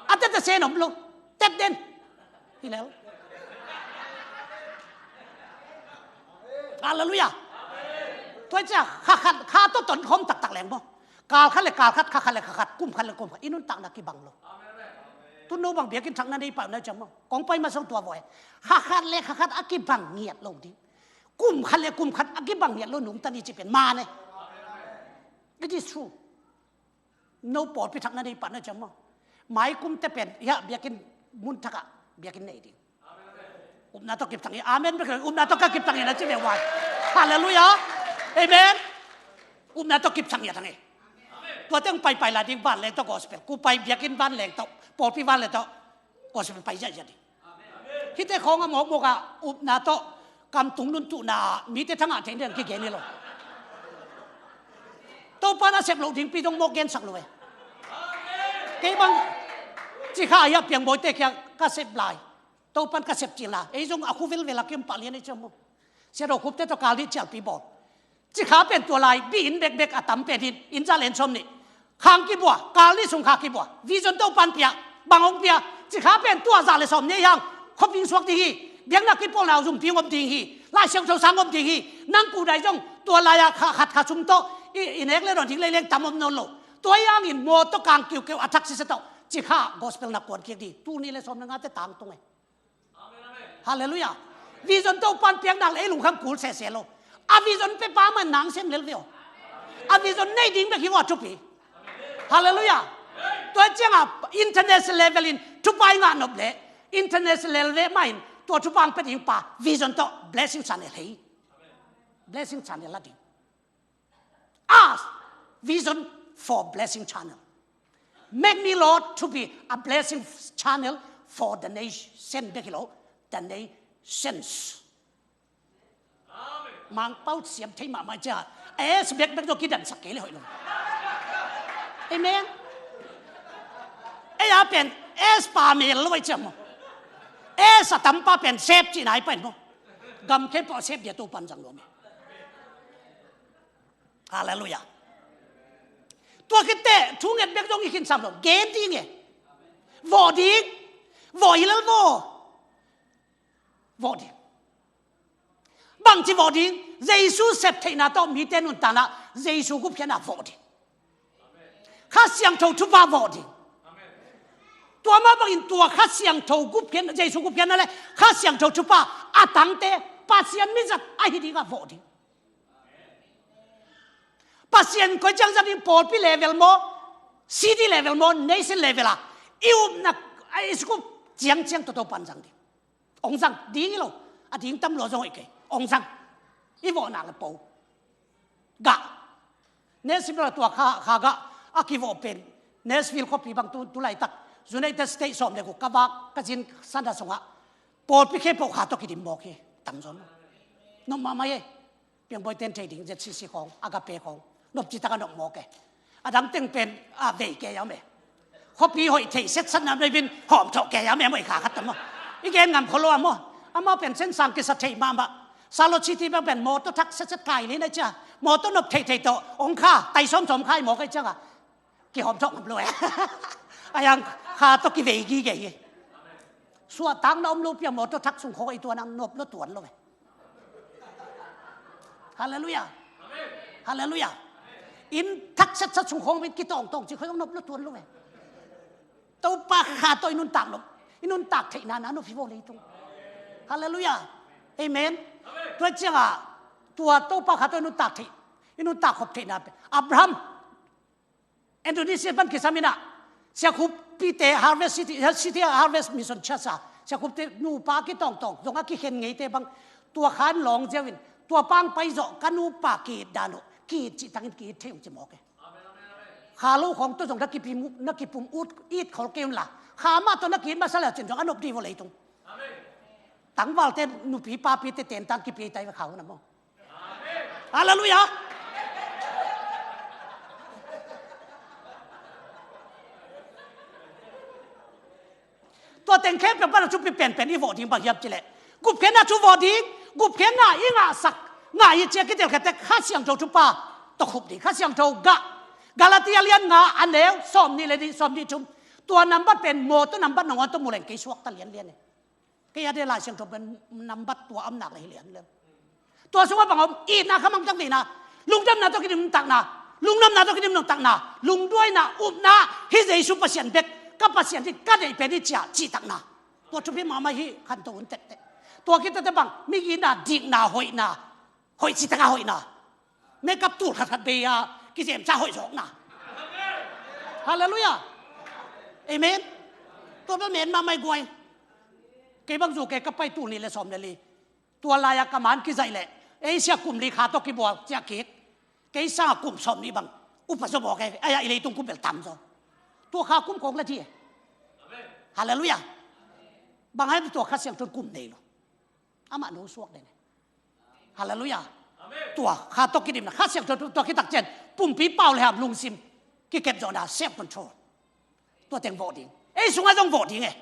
A tete sen om lo. Tet den. Hi lel. Halleluiah. Tua cia kha khat kha tawh ton khawm taktak leng maw. Kal khat leh kal khat, kha khat leh kha khat, kum khat leh kum khat. I nuntakna kibang lo. Tun no bang biakinn thak na nei pah na ciam maw. Kong pai ma song tua vawh e. Kha khat leh kha khat a kibang ngiat lo ding. Kum khat leh kum khat a kibang ngiat lo nungta ni ci pen man e. It is true. No pawlpi thak na nei pah na ciam maw. Mai kum te pen, ya, biakinn mun thak ah biakinn nei ding. Upna tawh kip thang hi. Amen bek hi lo. Upna tawh ka kip thang hi na ci ve vai. Halleluiah. Amen. Upna tawh kip thang hi a thang hi. Tua teng paipai lai ding vanleng tawh gospel. Ku pai biakinn vanleng tawh, pawlpi vanleng tawh gospel pai ziahziah ding. Hihte khawng a mawkmawk ah upna tawh kam tung nuntuhna mite thangah theih ding kigen hi lo. Topa na sep loh dingpi dong mawk gensak lo e. Kei bang cikha ahi a piangbawite kia ka sep lai. Topan ka sep cil a, ei zong a khu velvel a kim pah lian ei ciam maw. Sia Do Khup te tawh kal nih cialpi bawl. Cikha pen tua lai bi inn bekbek a tam pen in, inn za len sawm nih. Khang kibua, kal nih sung kha kibua. Vision Topan pia, bang hong pia. Cikha pen tua za le sawm nih hang. Khuaping suak ding hi. Biakna kipawlna zumpi hong om ding hi. Lai Siangtho sang om ding hi. Nang kudai zong tua lai a kha khat kha sum tawh i, i nek le dawn ding leileng tam om nawn lo. Tua hi hangin maw tawh kang kiukiu a thak sisa tawh. Cikha gospel na kuan kik ding. Tul nih le sawm le nga te tangtung e. Halleluiah. Vision Topan piak nak leh ei lungkham kul sese lo. A vision pia pa mah nang sem lel ve aw. A vision nei ding bek hi vua thupi. Halleluiah. Tua ciangah international level in thupha i ngah nop leh international level mah in tua thupha ang pia ding pa vision tawh blessing channel hei. Blessing channel la ding. Ask vision for blessing channel. Make me, Lord, to be a blessing channel for the nation. Bek hi lo, the nations. Mangpau siam thei mahmah cia. Es bekbek tawh kidansak kei le hoih lo. Amen. Ei a pen es pa mel lo ai ciam maw. Es a tampa pen sep cih nai pen maw. Gam khempeuh a sep dia Topan zang lo maw. Halleluiah. Tua khit teh thunget bek zong i khinsam lo. Gen ding e. Vawh ding. Vawh hi lel vawh. Vawh ding. Bangci vawh ding. Jesu sep theihna tawh mite nuntakna Jesu gupkhiatna vawh ding. Kha Siangtho thupha vawh ding. Tua mah bangin tua Kha Siangtho gupkhiatna, Jesu gupkhiatna le Kha Siangtho thupha a tangte Pasian mizat ahi dingah vawh ding. Pasian koi ciang zat ding pawlpi level maw, city level maw, nation level a i upna a i skup ciangciang tawh Topan zang ding. Ong zang ding hi lo. A ding tam lua zong hoih kei. Ong zang. I vawhnak le po. Gah. Nation level tua kha, kha gah. A kivawh pen Nashville khuapi bang tu, tu laitak United States sawm le guk ka vak ka zin sana sungah pawlpi khempeuh kha tawh kidim mawk hi. Tamzaw lo. Nop mahmah e. Piangbawi ten thei ding Z C C khawng, Agape khawng, nop citak a nop mawk e. A dang teng pen a vei kei a om e. Khuapi hoih thei setsatna mei bin hawm thawh kei a om e, mawh i kha khat ta maw. I gen ngam kholo a maw. Amau pen sensang kisa thei mahmah. Salot City bang pen mawtaw thak setset kai lin a cia. Mawtaw nop theithei tawh ong kha tai sawmsawm khai mawk a ciang a kihawm thawh ngam lo e. A yang kha tawh kivei gige hi. Suahtakna om lo pia mawtaw thak sung khawng i tuan ang nop lo tuan lo e. Halleluiah. Halleluiah. Inn thak setsat sung khawng bit kitawngtawng ci khawng nop lo tuan lo e. Topa kha tawh i nuntak lo, i nuntak theihna na nop hi vaw leitung. Halleluiah. Amen. Tua ciangah tua Topa kha tawh i nuntak theih, i nuntak khop theihna pen Abraham Indonesia pan kisam inah Siakhupite Harvest City, City Harvest Mission Church a Siakhupte nupa kitawngtawng zong a kikhen ngeite bang tua khan lawng ziau in tua pang pai zawh ka nupa kiit dan uh kiit cih tangin kiit thei uh ci mawk e. Kha lo khawng tawh zong na kipim uh, na kipum ut it khol kei un la kha mah tawh na kiit masa le cin zong a nop dih vaw leitung. Tangvalte nupi papite tentang kipiai tai ve kha uh na maw. Halleluiah. Tua teng khempeuh pan a thupi penpen i vawh ding bang hiam cileh gupkhiatna thu vawh ding. Gupkhiatna i ngahsak ngah i ciak i telkhiatte Kha Siangtho thupha tawh khup ding. Kha Siangtho gah Galatia lian nga a neu sawm nih le nih sawm nih thum. Tua nambat pen mawtaw nambat nangawn tawh muleng kei suakta lianlian e. Kei a de Lai Siangtho pen nambat tua a omnak le hi lian lem. Tua sungah bang om itna khamangtang veina lungdamna tawh kidim nuntakna, lungdamna tawh kidim nuntakna, lungduaina upna hi Jesu Pasian bek ka Pasian hi ka deih pen hi cia cihtakna. Tua thupi mahmah hi khanto un tektek. Tua kitate bang migina dikna hoihna hoih cihtakna hoihna. Makeup tul khatkhat bei a kizem ca hoih zawkna. Halleluiah. Amen. Tua bel men mahmah i guai. Kei bang zu kei ka pai tul nih le sawm le li. Tua lai-a ka man kizaih leh Asia kum li kha tawh kibual ciah kik. Kei sangah kum sawm nih bang upa zaw mawk e. Ai-a i leitung kum bel tam zaw. Tua kha kum kawng la dih e. Halleluiah. Bang hai tua Kha Siangtho kum nei lo. Amah no suak deng e. Halleluiah. Tua kha tawh kidimna Kha Siangtho tua kitak cian pumpi pau le ham lungsim kikep zawhna self control. Tua teng vawh ding. Ei sungah zong vawh ding e.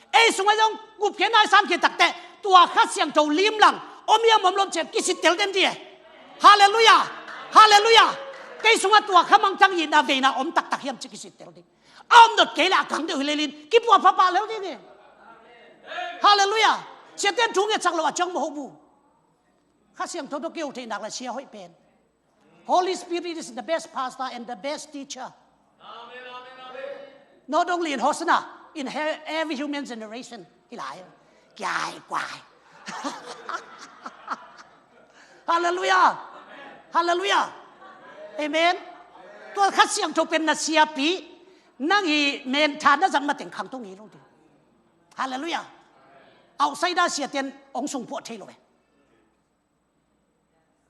Ei sungah zong gupkhiatna i sam khit takteh tua Kha Siangtho limlang om hiam om lo cian kisittel den dih e. Halleluiah. Halleluiah. Kei sungah tua khamangthang itna veina om taktak hiam ci kisittel ding. A om dot kei le a kang deuh hi lelin kipuah phapah leu ding e. Halleluiah. Siate in thu ngetsak lo a ciang mohoh bu. Kha Siangtho tawh keu theihnak le sia hoih pen. Holy Spirit is the best pastor and the best teacher. Not only in Hosanna, in he- every human generation. Hi lai. Kiai kuai. Halleluiah. Halleluiah. Amen. Tua Kha Siangtho pen na siapi nang hi men tha na zat mateng khang tong hi lo ding. Halleluiah. Outsider siate in ong sungpuah thei lo e.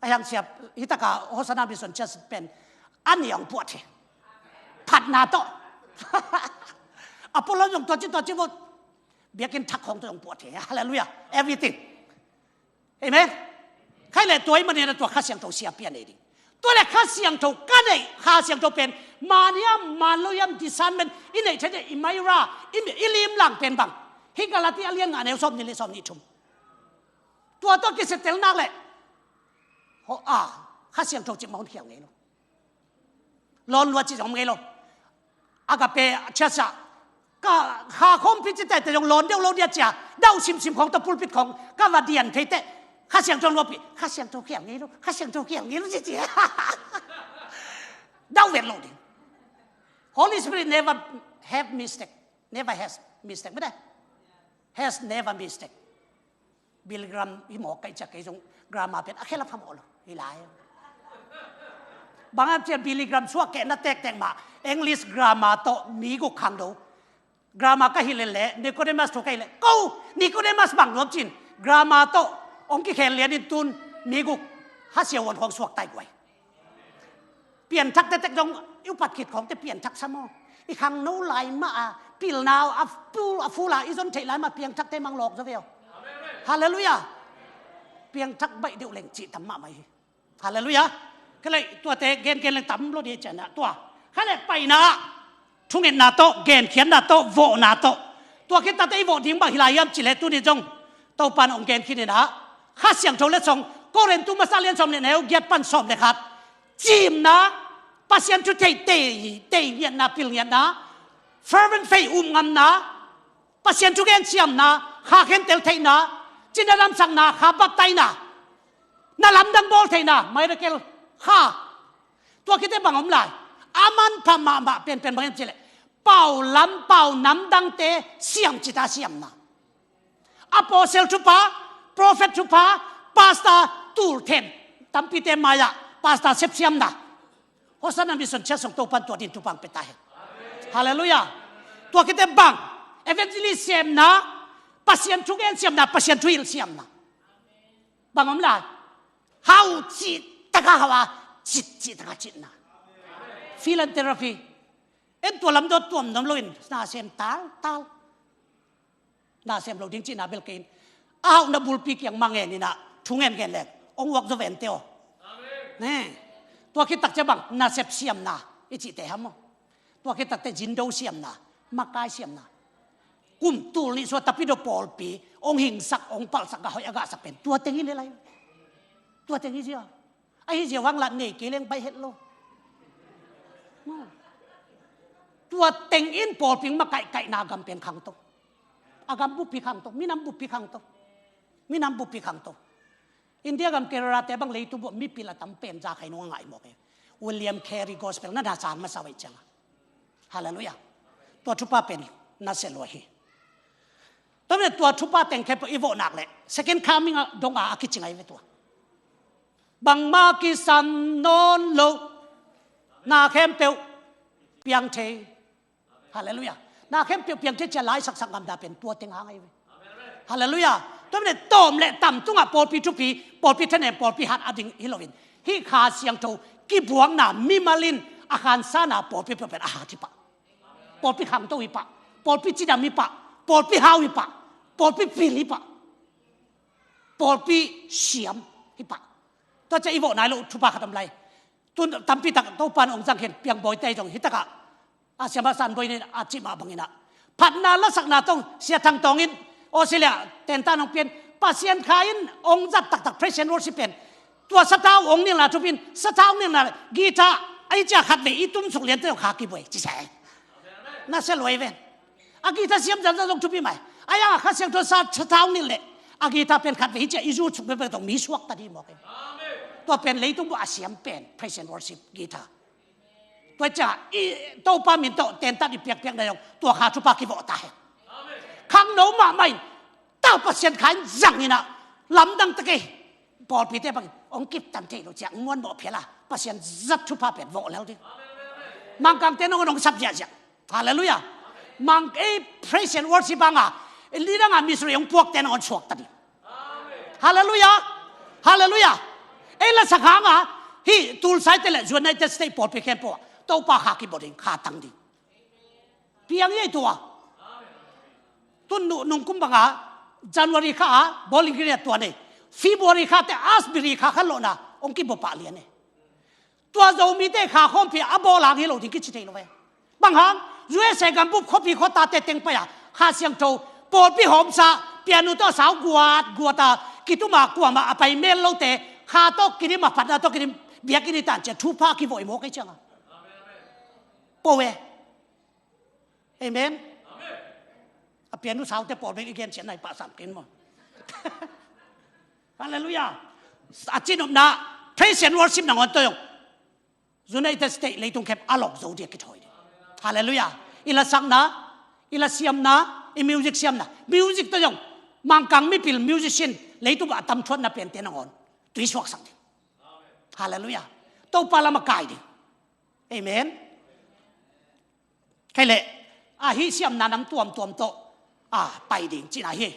A hiang siap hitaka Hosanna Mission Church pen a ni ong puah thei. Phatna tawh. Apollo zong tua ci tua ci vot. Biakinn thak khawng tawh ong puah thei. Halleluiah. Everything. Amen. Khai le tua i manin a tua Kha Siangtho siapi a nei ding. Tua le Kha Siangtho ka nei Kha Siangtho pen man hiam man lo hiam discernment i neih thei deh i maira i, i limlang pen bang. Hi Galatia a lian nga neu sawm nih le sawm nih thum. Tua tawh kisittelnak le ho a Kha Siangtho cih mah hun khial ngei lo. Lawn luat cih zong ngei lo. Agape church ah ka kha khawmpi cih tete zong lawn deuh lo dia cia dauh simsim khawng tawh pulpit khawng ka va dian thei teh Kha Siangtho luatpi Kha Siangtho khial ngei lo Kha Siangtho khial ngei lo cih cia dauh vet lo ding. Holy Spirit never have mistake. Never has mistake. Mede has never mistake. Billy Graham hi mawk ka i ciak kei zong grammar pen a khela phamawh lo hi lai. Bang a cian Billy Graham suak kehna tektek mah English grammar tawh mi guk khangdo. Grammar ka hilh leh Nicodemus thu ka hilh leh ko Nicodemus bang nuam cin grammar tawh ong kikhel lian in tun mi guk ha siahuan khawng suak tai guai. Pianthak tektek zong I upat khit khawngte pianthak sa maw? I khangno lai mah a pilna a pul a ful a i zon theih lai mah piangthakte mang lawk zaw ve aw. Halleluiah. Piangthak baih deuh leng cih tam mahmah hi. Halleluiah. Kei leh tuate gengen leng tam lo dih cianah tua. Kha leh paina, thungetna tawh, genkhiatna tawh, vawhna tawh. Tua khit takte i vawh ding bang hi lai hiam cih leh tuni zong Topa in hong gen khin inah, Kha Siangtho Letsong, Korin tu masa lian sawm le neu giat pan sawm le khat. Cimna, Pasian thu thei tei, tei ngiatna, pil ngiatna, fervent faith, um ngamna, Pasian thugen siamna, kha khentel theihna, cina damsakna, kha baptaina, na lamdang bawl theihna, miracle, kha. Tua khit teh bang om lai? A manpha mahmah penpen bang hiam cih leh pau lam, pau namdangte siam cita siamna. Apostle thupha, prophet thupha, pastor tulthen, tampite mai-ah pastor sepsiamna. Hosanna Mission Church sung Topan tua din thupha hong pia ta hen. Halleluiah. Tua khit teh bang? Evangelist siamna, Pasian thugen siamna, Pasian thuhilh siamna. Bang om lai? Hau cih taka hau a, cit cih taka citna. Philanthropy. En tua lam dawt tuam nuam loin na sem taltal. Na sem lo ding cihna bel kei in, a hauhna bulpi kiang mah ngen inah thu ngen ngen leng hong uak zaw vente aw. Ne. Tua khit tak ciang bang? Nasep siamna i cihte ham maw? Tua khit tak teh zindo siamna, makai siamna. Kum tul nih sua tapidaw pawlpi hong hingsak, hong palhsak, gah hoih a gahsak pen tua teng hi lel lai. Tua teng hi zia. Ahi zia vang lah nei kei leng baih het lo. Tua teng in pawlpi makaihkaihna gam pen khangto. A gam buppi khangto, minam buppi khangto. Minam buppi khangto. India gam Kerala te bang leitung buah mipil a tam pen za khai nung a ngaih mawk e. William Carey gospel na na san masa vai cianga. Halleluiah. Tua thupha pen na sia lua hi. Tua mene tua thupha teng khempeuh i vawh nak leh second coming a dong a a kici ngai ve tua. Bangmah kisam nawn lo, na khempeuh piang thei. Halleluiah. Na khempeuh piang thei cia lai saksak ngamda pen tua teng hang ahi ve. Halleluiah. Tua mene tawm le tam tungah pawlpi thupi, pawlpi thanem, pawlpi hat a ding hi loin, hih Kha Siangtho kibuakna mimal in a khansana pawlpi peuhpen a hat hi pah. Pawlpi khangto hi pah. Pawlpi cidam hi pah. Pawlpi hau hi pah. Pawlpi pil hi pah. Pawlpi siam hi pah. Tua cia i vawh nai loh thupha khat om lai. Tun tampi tak Topan hong zang khin piangbawite zong hi takah a siamah San Boy nin a cih mah banginah phatna lasakna tong Sia Thang Tawng in Australia tentan hong pian Pasian Kha in hong zat taktak praise and worship pen tua sathau hong nilna thupin sathau hong nilna guitar ahi cia khatvei i tumsuk liante zong kha kibuai ci sa e. Na sia luai ven. A guitar siam zan zan zong thupi mai. A yang a Kha Siangtho sa sathau hong nilh leh a guitar pen khatvei hi cia i zu suk pekpek tong mi suak ta di mawk e. Tua pen leitung buah a siam pen praise and worship guitar. Tua cia i Topa min tawh tentat i piakpiak na zong tua kha thupha kivawh ta hen. Khangno mahmah in ta Pasian Kha in zang inah lamdang ta kei. Pawlpite bangin hong kiptan thei lo ciah nguan mawh phial a Pasian zat thupha pen vawh lel ding. Mangkangte nangawn hong sap ziahziah. Halleluiah. Mang ei praise and worship banga lidanga missionary hong puakte nangawn suakta ding. Halleluiah. Halleluiah. Ei lasak hanga hih Tulsaite le United States pawlpi khempeuh ah Topa kha kibawh ding, kha tang ding. Piang ei tua. Tun nu nungkum banga January kha a Bowling Green a tua nei. February kha te Asbury kha khan lawhna hong kibawh pah lian e. Tua Zomite kha khawmpi a bawl hang hi lo ding kici thei lo ve. Bang hang U S A gambup khuapi khuatate teng pai a Kha Siangtho pawlpi hawmsa pianu tawh sau guat guat a kituma kuamah a pai mel lote kha tawh kidim a phatna tawh kidim biakinn i tan cia thupha kivawh i mawk ei cianga. Po ve. Amen. A pianu saute pawl bek i gen cian nai pah sam kin maw? Halleluiah. A cinopna praise and worship nangawn tawh zong United States leitung khempeuh a lawk zo ding a kithawi ding. Halleluiah. I lasakna, i lasiamna, i music siamna, music tawh zong Mangkang mipil musician leitung a tamthuatna pente nangawn tui suaksak ding. Halleluiah. Topa lam a kai ding. Amen. Kei leh a hih siamna nam tuamtuam tawh a pai ding cihna hi.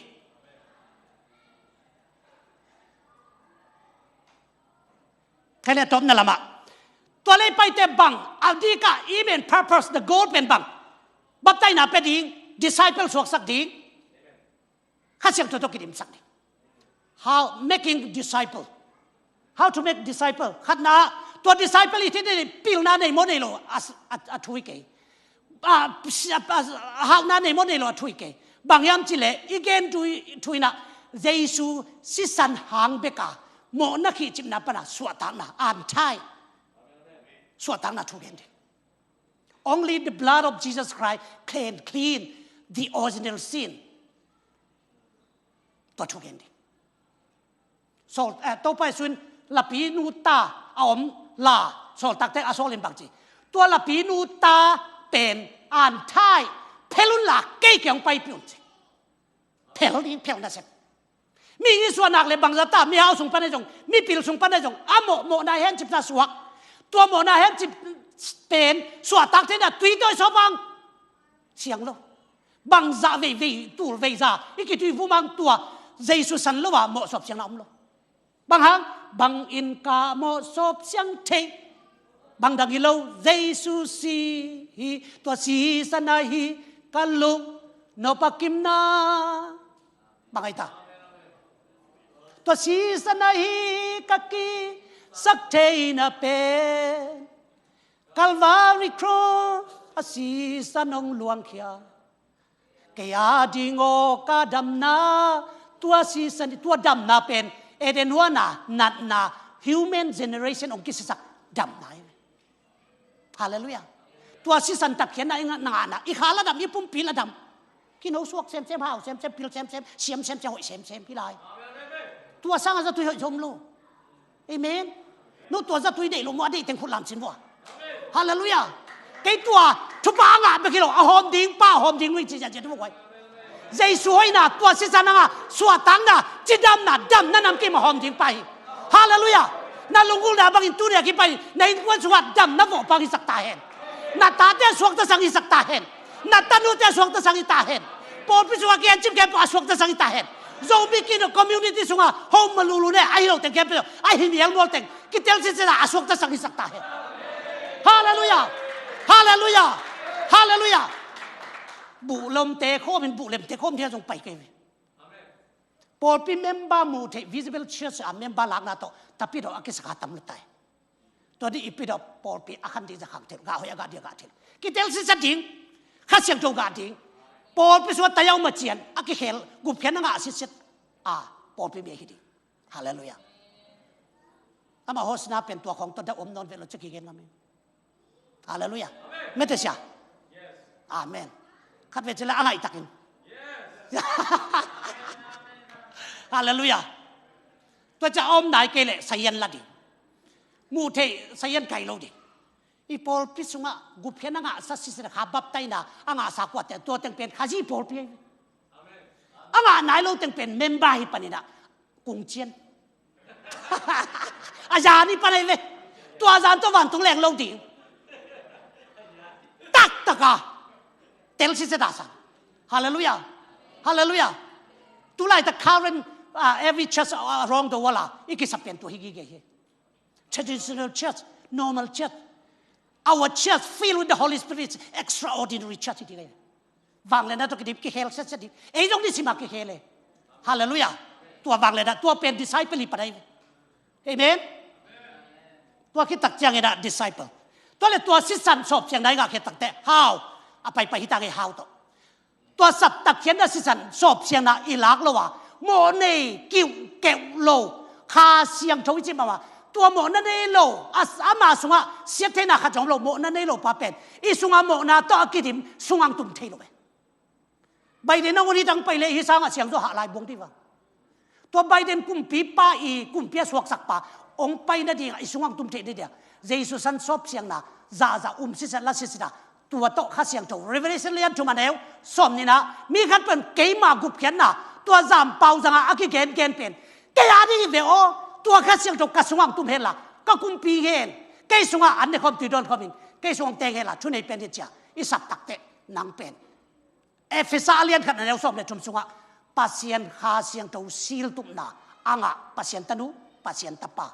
Kei leh tawpna lamah Tua lei paite bang, a dika aim and purpose, the goal pen bang? Baptaina pia ding, disciple suaksak ding, Kha Siangtho tawh kidimsak ding. How making disciple. How to make disciple. Khatna, tua disciple i thei ding pilna nei maw nei lo, a, a, a thu hi kei. A, a, a, a hauhna nei maw nei lo, a thu hi kei. Bang hiam cih leh, i gen thu, thu in ah, Jesu sisan hang bek a, mawhna khihcipna pana, suahtakna, untie. Suahtakna thu gen ding. Only the blood of Jesus Christ can clean the original sin. Tua thu gen ding. Saul, eh, Topa Jesu in lapinu ta a om la, Sawltakte a Saul in bang ci. Tua lapinu ta pen untie, phel un la kei kiang paipih un ci. Phel ding, phel nasep. Mihing i suah nak leh bangzah ta, mihau sung pan ahi zong, mipil sung pan ahi zong, a mawh, mawhna hencipsa suak. Tua mawhna hencip pen, suahtakte in ah tui tawh i sawp hang siang lo. Bangzah veivei, tul veiza i kitui vum hang tua, Jesu san lo a mawh sawp siangna om lo. Bang hang, bang in ka mawh sawp siang thei. Bang dang hi lo, Jesu si hi, tua sisan ahi ka lung nop a kimna. Bang ahi ta? Tua sisan ahi ka kisak theihna pen, Calvary Cross a sisan hong luangkhia. Kei a ding aw ka damna, tua sisan, tua damna pen, Eden huan a natna, human generation hong kisiasak damna hi. Halleluiah. Tua sisan tatkhiatna i ngahna, i kha la dam, i pumpi la dam. Kino suak semsem, hau semsem, pil semsem, siam semsem, hoih semsem hi lai. Tua sangah zatui hoih zong om lo. Amen. No tua zatui deih lo maw, a deih teng khut lam sin vua. Halleluiah. Kei tua thupha a ngah bek hi lo, a hawm ding pa, a hawm ding nu i ci ziahziah thu vua. Jesu hoihna, tua sisan a ngah suahtakna, cidamna, damna nam kim a hawm ding pa hi. Halleluiah. Na lunggulhna bangin tuni a kipan na innkuan sungah damna vawhpa hisak ta hen. Na tate a suakta sang hisak ta hen. Na tanute a suakta sang hi ta hen. Pawlpi sungah kiancip khempeuh a suakta sang hi ta hen. Zomi Kingdom community sungah home malulu ne, ahi lo teng khempeuh, ahi mial mual teng, kitel sitset a suakta sang hisak ta hen. Halleluiah. Halleluiah. Halleluiah. Buhlomte khawm in, buhlemte khawm thia zong pai kei ve. Pawlpi member muh theih, visible church a member lakna tawh, tapidaw a kisakha tam lutai. Tua di i pidaw pawlpi a khan ding za khang thil, gah hoih a gah ding a gah thil. Kitel sitset ding, Kha Siangtho gah ding. Pawlpi sua tayau macian, a kikhel, gupkhiatna ngah sitset. A, pawlpi mi ahi ding. Halleluiah. Amah hosna pen tua khawng tua dah om nawn ve lo ci kigen ngam hi. Halleluiah. Mete sia. Amen. Khat ve cila a ngaih takin. Halleluiah. Tua cia om nai kei leh sayan la ding. Muh theih sayan kai lo ding. I pawlpi sungah gupkhiatna ngahsa sisina kha baptaina a ngahsa kuate, tua teng pen Khazih pawlpi ahi ve. A ngah nai lo teng pen member hi paninah kungcian. A zan hi pan ahi ve. Tua zan tawh vantung leng lo ding. Taktaka tel siseta sang. Halleluiah. Halleluiah. Tulaitak current, uh, every church around the world ah i kisap pen tua hi gige hi. Traditional church, normal church. Our church filled with the Holy Spirit is extraordinary church hi ding ahi. Vangliatna tawh kidim kikhel setset ding. Ei zong ni sima kikhel e. Halleluiah. Tua vangliatna, tua pen disciple hi pan ahi ve. Amen. Tua khit tak ciangin ah disciple. Tua le tua sisan sawpsiangna i ngah khit tak teh. Hau. A paipai hi tang e hau tawh. Tua sap tatkhiatna sisan sawpsiangna i lak lo a, mawh nei kiuhkeuh lo, Kha Siangtho i cih mahmah. Tua mawhna nei lo, a, ama sungah siattheihna khat zong om lo, mawhna nei lo pa pen i sungah mawhna tawh a kidim sungah tum thei lo ve. Biden a ngun hi tang pai leh hih sangah siangtho hah lai buang dih va. Tua Biden kumpipa i kumpi a suaksakpa hong pai nadingah i sungah tum theih nadingah Jesu san sawpsiangna zahzah um sitset la sitset a, tua tawh Kha Siangtho, Revelation lian thum a neu sawm nihna, mi khat pen keima gupkhiatna, tua zampau zangah a kigengen pen kei a ding hi ve aw. Tua Kha Siangtho ka sungah tum henla, ka kumpi hen, kei sungah an ne khawm tui dawn khawmin kei sungah teng henla thunei pen hi cia i sap tak teh nang pen Efesa a lian khat a neu sawm le thum sungah Pasian Kha Siangtho siltupna a ngah Pasian tanu, Pasian tapa.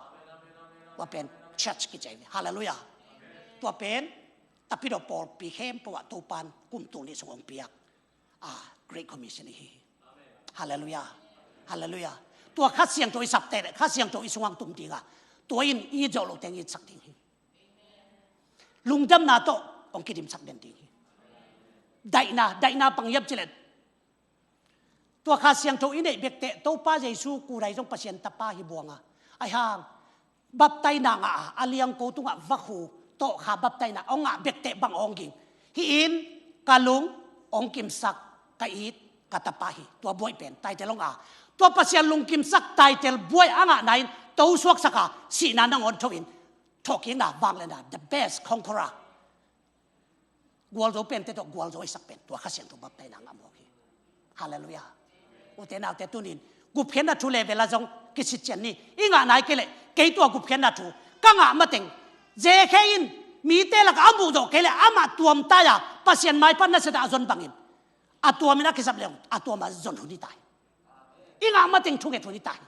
Tua pen church kici hi. Halleluiah. Tua pen Tapidaw pawlpi khempeuh ah Topan kum tul nih sung hong piak a Great Commission hi. Halleluiah. Halleluiah. Tua Kha Siangtho i sapte le Kha Siangtho i sungah tum ding a, tua in i zawh loh teng i itsak ding hi. Lungdamna tawh hong kidimsak den ding hi. Daihna, daihna bang hiam cih leh, tua Kha Siangtho i neih bek teh Topa Jesu kudai zong Pasian Tapa hi buang a, ahi hang baptaina ngah a, a liangko tungah vakhu tawh kha baptaina hong ngah bek teh bang hong ging? Hih in ka lung hong kimsak, ka it ka Tapa hi. Tua buai pen title hong a, tua Pasian lungkimsak title buai a ngahna in to suaksak a, sihna nangawn tho in thawhkikna, vangliatna, the best conqueror, gualzo pente tawh gualzo i sak pen tua Kha Siangtho baptaina ngah mawk hi. Halleluiah. Ute naute, tunin gupkhiatna thu level ah zong kisitcian ni. I ngah nai kei leh, kei tua gupkhiatna thu ka ngah mateng, J K in mite lakah a muh zawh kei leh amah tuam tai a, Pasian maipan nasia dah a zon bangin a tuamin a kisap leh a tuam a zon hun hi ta hi. I ngah mateng thunget hun hi ta hi.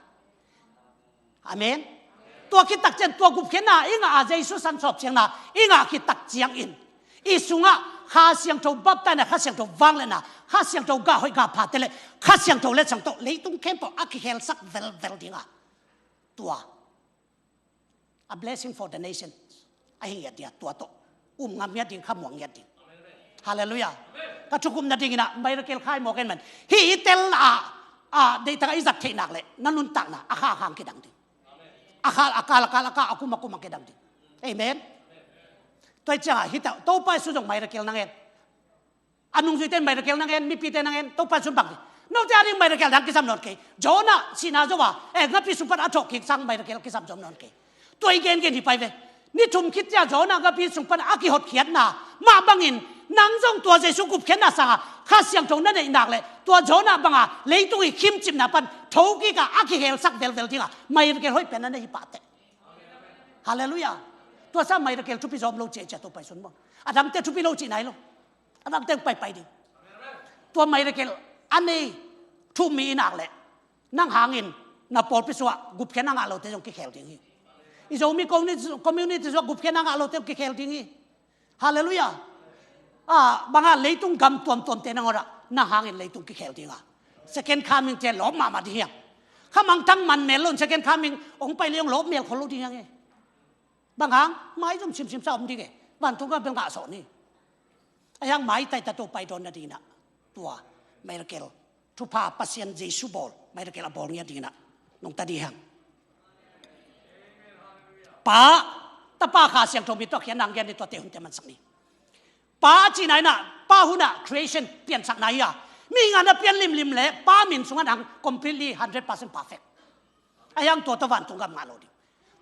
Amen. Tua khit tak ciang tua gupkhiatna i ngah a, Jesu san sawp ciangna i ngah khit tak ciangin i sungah Kha Siangtho baptaina, Kha Siangtho vangliatna, Kha Siangtho gah hoih gah phate le Kha Siangtho letsong tawh leitung khempeuh a kikhelsak velvel ding a, tua a blessing for the nation ahi ngiat ding a, tua tawh um ngam ngiat ding, khamuang ngiat ding. Halleluiah. Ka thukhupna dingin ah miracle khai mawk en man. Hih i tel a, a, deihtak a i zat theih nak leh na nuntakna a kha a kha hong kidang ding. A kha, a kal a kal, a kha a kum a kum hong kidang ding. Amen. Tua hi ciangah hih tawh Topa Jesu zong miracle na ngen. A nungzuite in miracle na ngen, mipite na ngen, Topa Jesu bang hi. Note a ding miracle dang kisam nawn kei. Jonah sihna zo a, eh, ngapi sung pan a thawhkik sang miracle kisam zom nawn kei. Tua i gengen hi pai ve. Ni thum khit ciang Jonah ngapi sung pan a kihotkhiatna mah bangin nang zong tua Jesu gupkhiatna sangah Kha Siangtho na neih nak leh tua Jonah banga leitung i khimcipna pan thokik a, a kikhelsak velvel ding a miracle hoih pen na nei hi pah teh. Halleluiah. Tua sa miracle thupi zom lo ci a, ci a Topa Jesu in maw. A dangte thupi lo cih nai lo. A dangte paipai ding. Tua miracle a nei thu mi i nak leh nang hangin na pawlpi sungah gupkhiatna ngah lote zong kikhel ding hi. I Zomi community, community sungah gupkhiatna ngah lote zong kikhel ding hi. Halleluiah. Ah, banga leitung gam tuamtuamte nangawn ah nang hangin leitung kikhel ding a, second coming te lawp mahmah ding hi hang. Kha mangthang man mel lo in second coming hong pai leh hong lawp mel khol lo ding hi hang e. Bang hang? Maizum simsim sa om ding e. Vantung gam bel ngah sawh ni. Ahi hang maitai ta Topa i dawnna dingin ah tua miracle, thupha Pasian Jesu bawl miracle a bawl ngiat dingin ah nungta ding hi hang. Pa, Tapa, Kha Siangtho min tawh a khiatna hong gen ni, tuate hunte mansak ni. Pa a cihna in ah Pa hun ah creation piansakna hi a, mihing a na pian limlim leh Pa min sungah nang completely hundred percent perfect. Ahi hang tua tawh vantung gam ngah lo ding.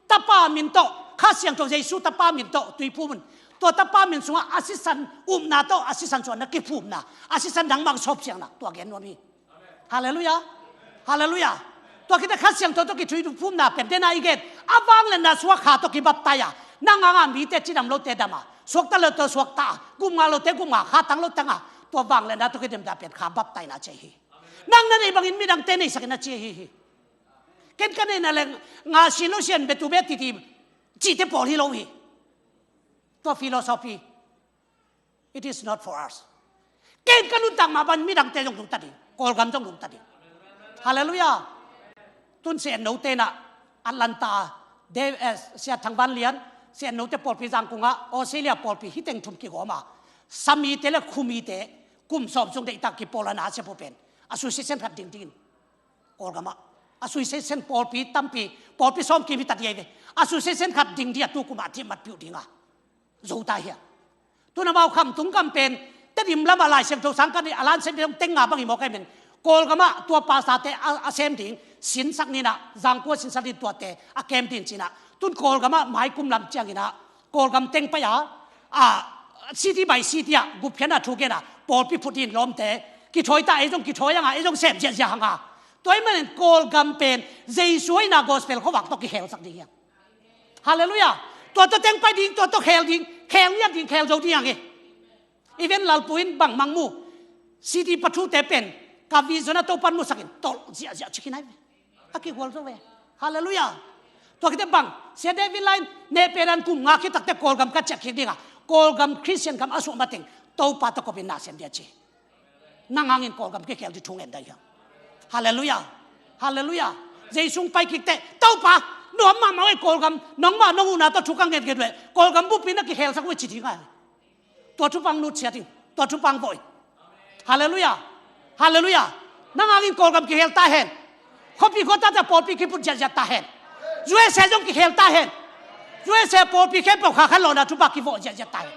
Tapa min tawh, Kha Siangtho Jesu Tapa min tawh tui phum un. Tua Tapa min sungah a sisan upna tawh a sisan sungah na kiphumna, a sisan nangmah sawp siangna, tua gen nuam hi. Halleluiah. Halleluiah. Tua khit teh Kha Siangtho tawh kitui phumna pen dena i gen, a vangliatna sungah Kha tawh kibaptai a, nang hangah mite cidam lote dam a, suakta lote suakta a, gum ngah lote gum ngah, kha tang lo tang a, tua vangliatna tawh kidemna pen Kha baptaina ci hi. Nang na neih bangin midangte neihsak in a ci hi hi. Ken ka neihna leng nga sin lo sian betu be titi cihte pawl hi lo hi. Tua philosophy, it is not for us. Ken ka nuntak mah bang midangte zong nungta ding, Kawlgam zong nungta ding. Halleluiah. Tun Sia En No te in ah Atlanta, de, eh, Sia Thang Van Lian, Sia En No te pawlpi Zangkong ah, Australia pawlpi hih teng thum kigawm a, Samite le Khumite kum sawm sung deihtak kipawl a na sia pu pen association khat ding dingin Kawlgam ah association pawlpi tampi, pawlpi sawm kim hi ta ding hi ve. Association khat ding ding a tu kum a thim mat piuh ding a zo ta hi a. Tun amau Khamtung gam pen Tedim lamah Lai Siangtho sang khat nih a lan sem ding teng nga bang hi mawk ahih manin Kawlgam ah tua pastorte a, a sem ding sinsak ni in ah, Zangkong ah sinsak ni in tuate a kem ding ci in ah, tun Kawlgam ah mai kum lam ciangin ah Kawlgam teng pai a, a, city by city ah gupkhiatna thu gen a, pawlpi phut in lawmte kithawi ta, ei zong kithawi hang a, ei zong sem ziahziah hang a. Tua ahih manin Kawlgam pen Jesu hoihna gospel khuavak tawh kikhelsak ding hi hang. Halleluiah. Tua tawh teng pai ding, tua tawh khel ding, khel ngiat ding, khel zo ding hi hang hi. Even Lalpu in bang mang mu, city pathute pen ka vision ah Topan musak in tolh ziahziah ci khin hi ve. A kigual zo ve. Halleluiah. Tua khit teh bang, Sia David Lai in neh pen an kum nga khit tak teh Kawlgam ka ciah kik ding a, Kawlgam Khristian gam a suah mateng Topa tawh kop in na sem ding a ci. Nang hangin Kawlgam kikhel ding thu ngen dai hiam? Halleluiah. Halleluiah. Jesu hong pai kik teh, Topa, nuam mahmah ei Kawlgam, nangmah nong huhna tawh thu ka ngen kei leh Kawlgam bup in na kikhelsak uh ei ci ding a. Tua thupha hong lut ciat in, tua thupha hong vawh in. Halleluiah. Halleluiah. Nang hangin Kawlgam kikhel ta hen. Khuapi khuata teh pawlpi kiphut ziahziah ta hen. U S A zong kikhel ta hen. U S A pawlpi khempeuh Kha Khan Lawng ah thupha kivawh ziahziah ta hen.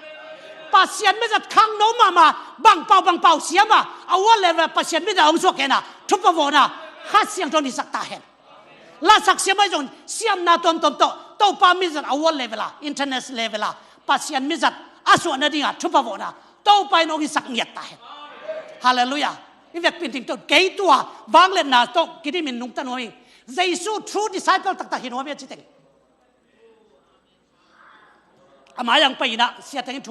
Pasian mizat khangno mahmah, bang pau bang pau siam a, a world level ah Pasian mizat hong suak hen a, thupha vawhna Kha Siangtho in hisak ta hen. Lasak siam ahi zongin siamna tuamtuam tawh Topa mizat a world level ah, international level ah Pasian mizat a suah nading a thupha vawhna Topa in hong hisak ngiat ta hen. Halleluiah. I vekpi in ding tawh kei tua vangliatna tawh kidim in nungta nuam ing. Jesu true disciple taktak hi nuam hi a ci teng, a mai-ah hong pai in ah, sia teng in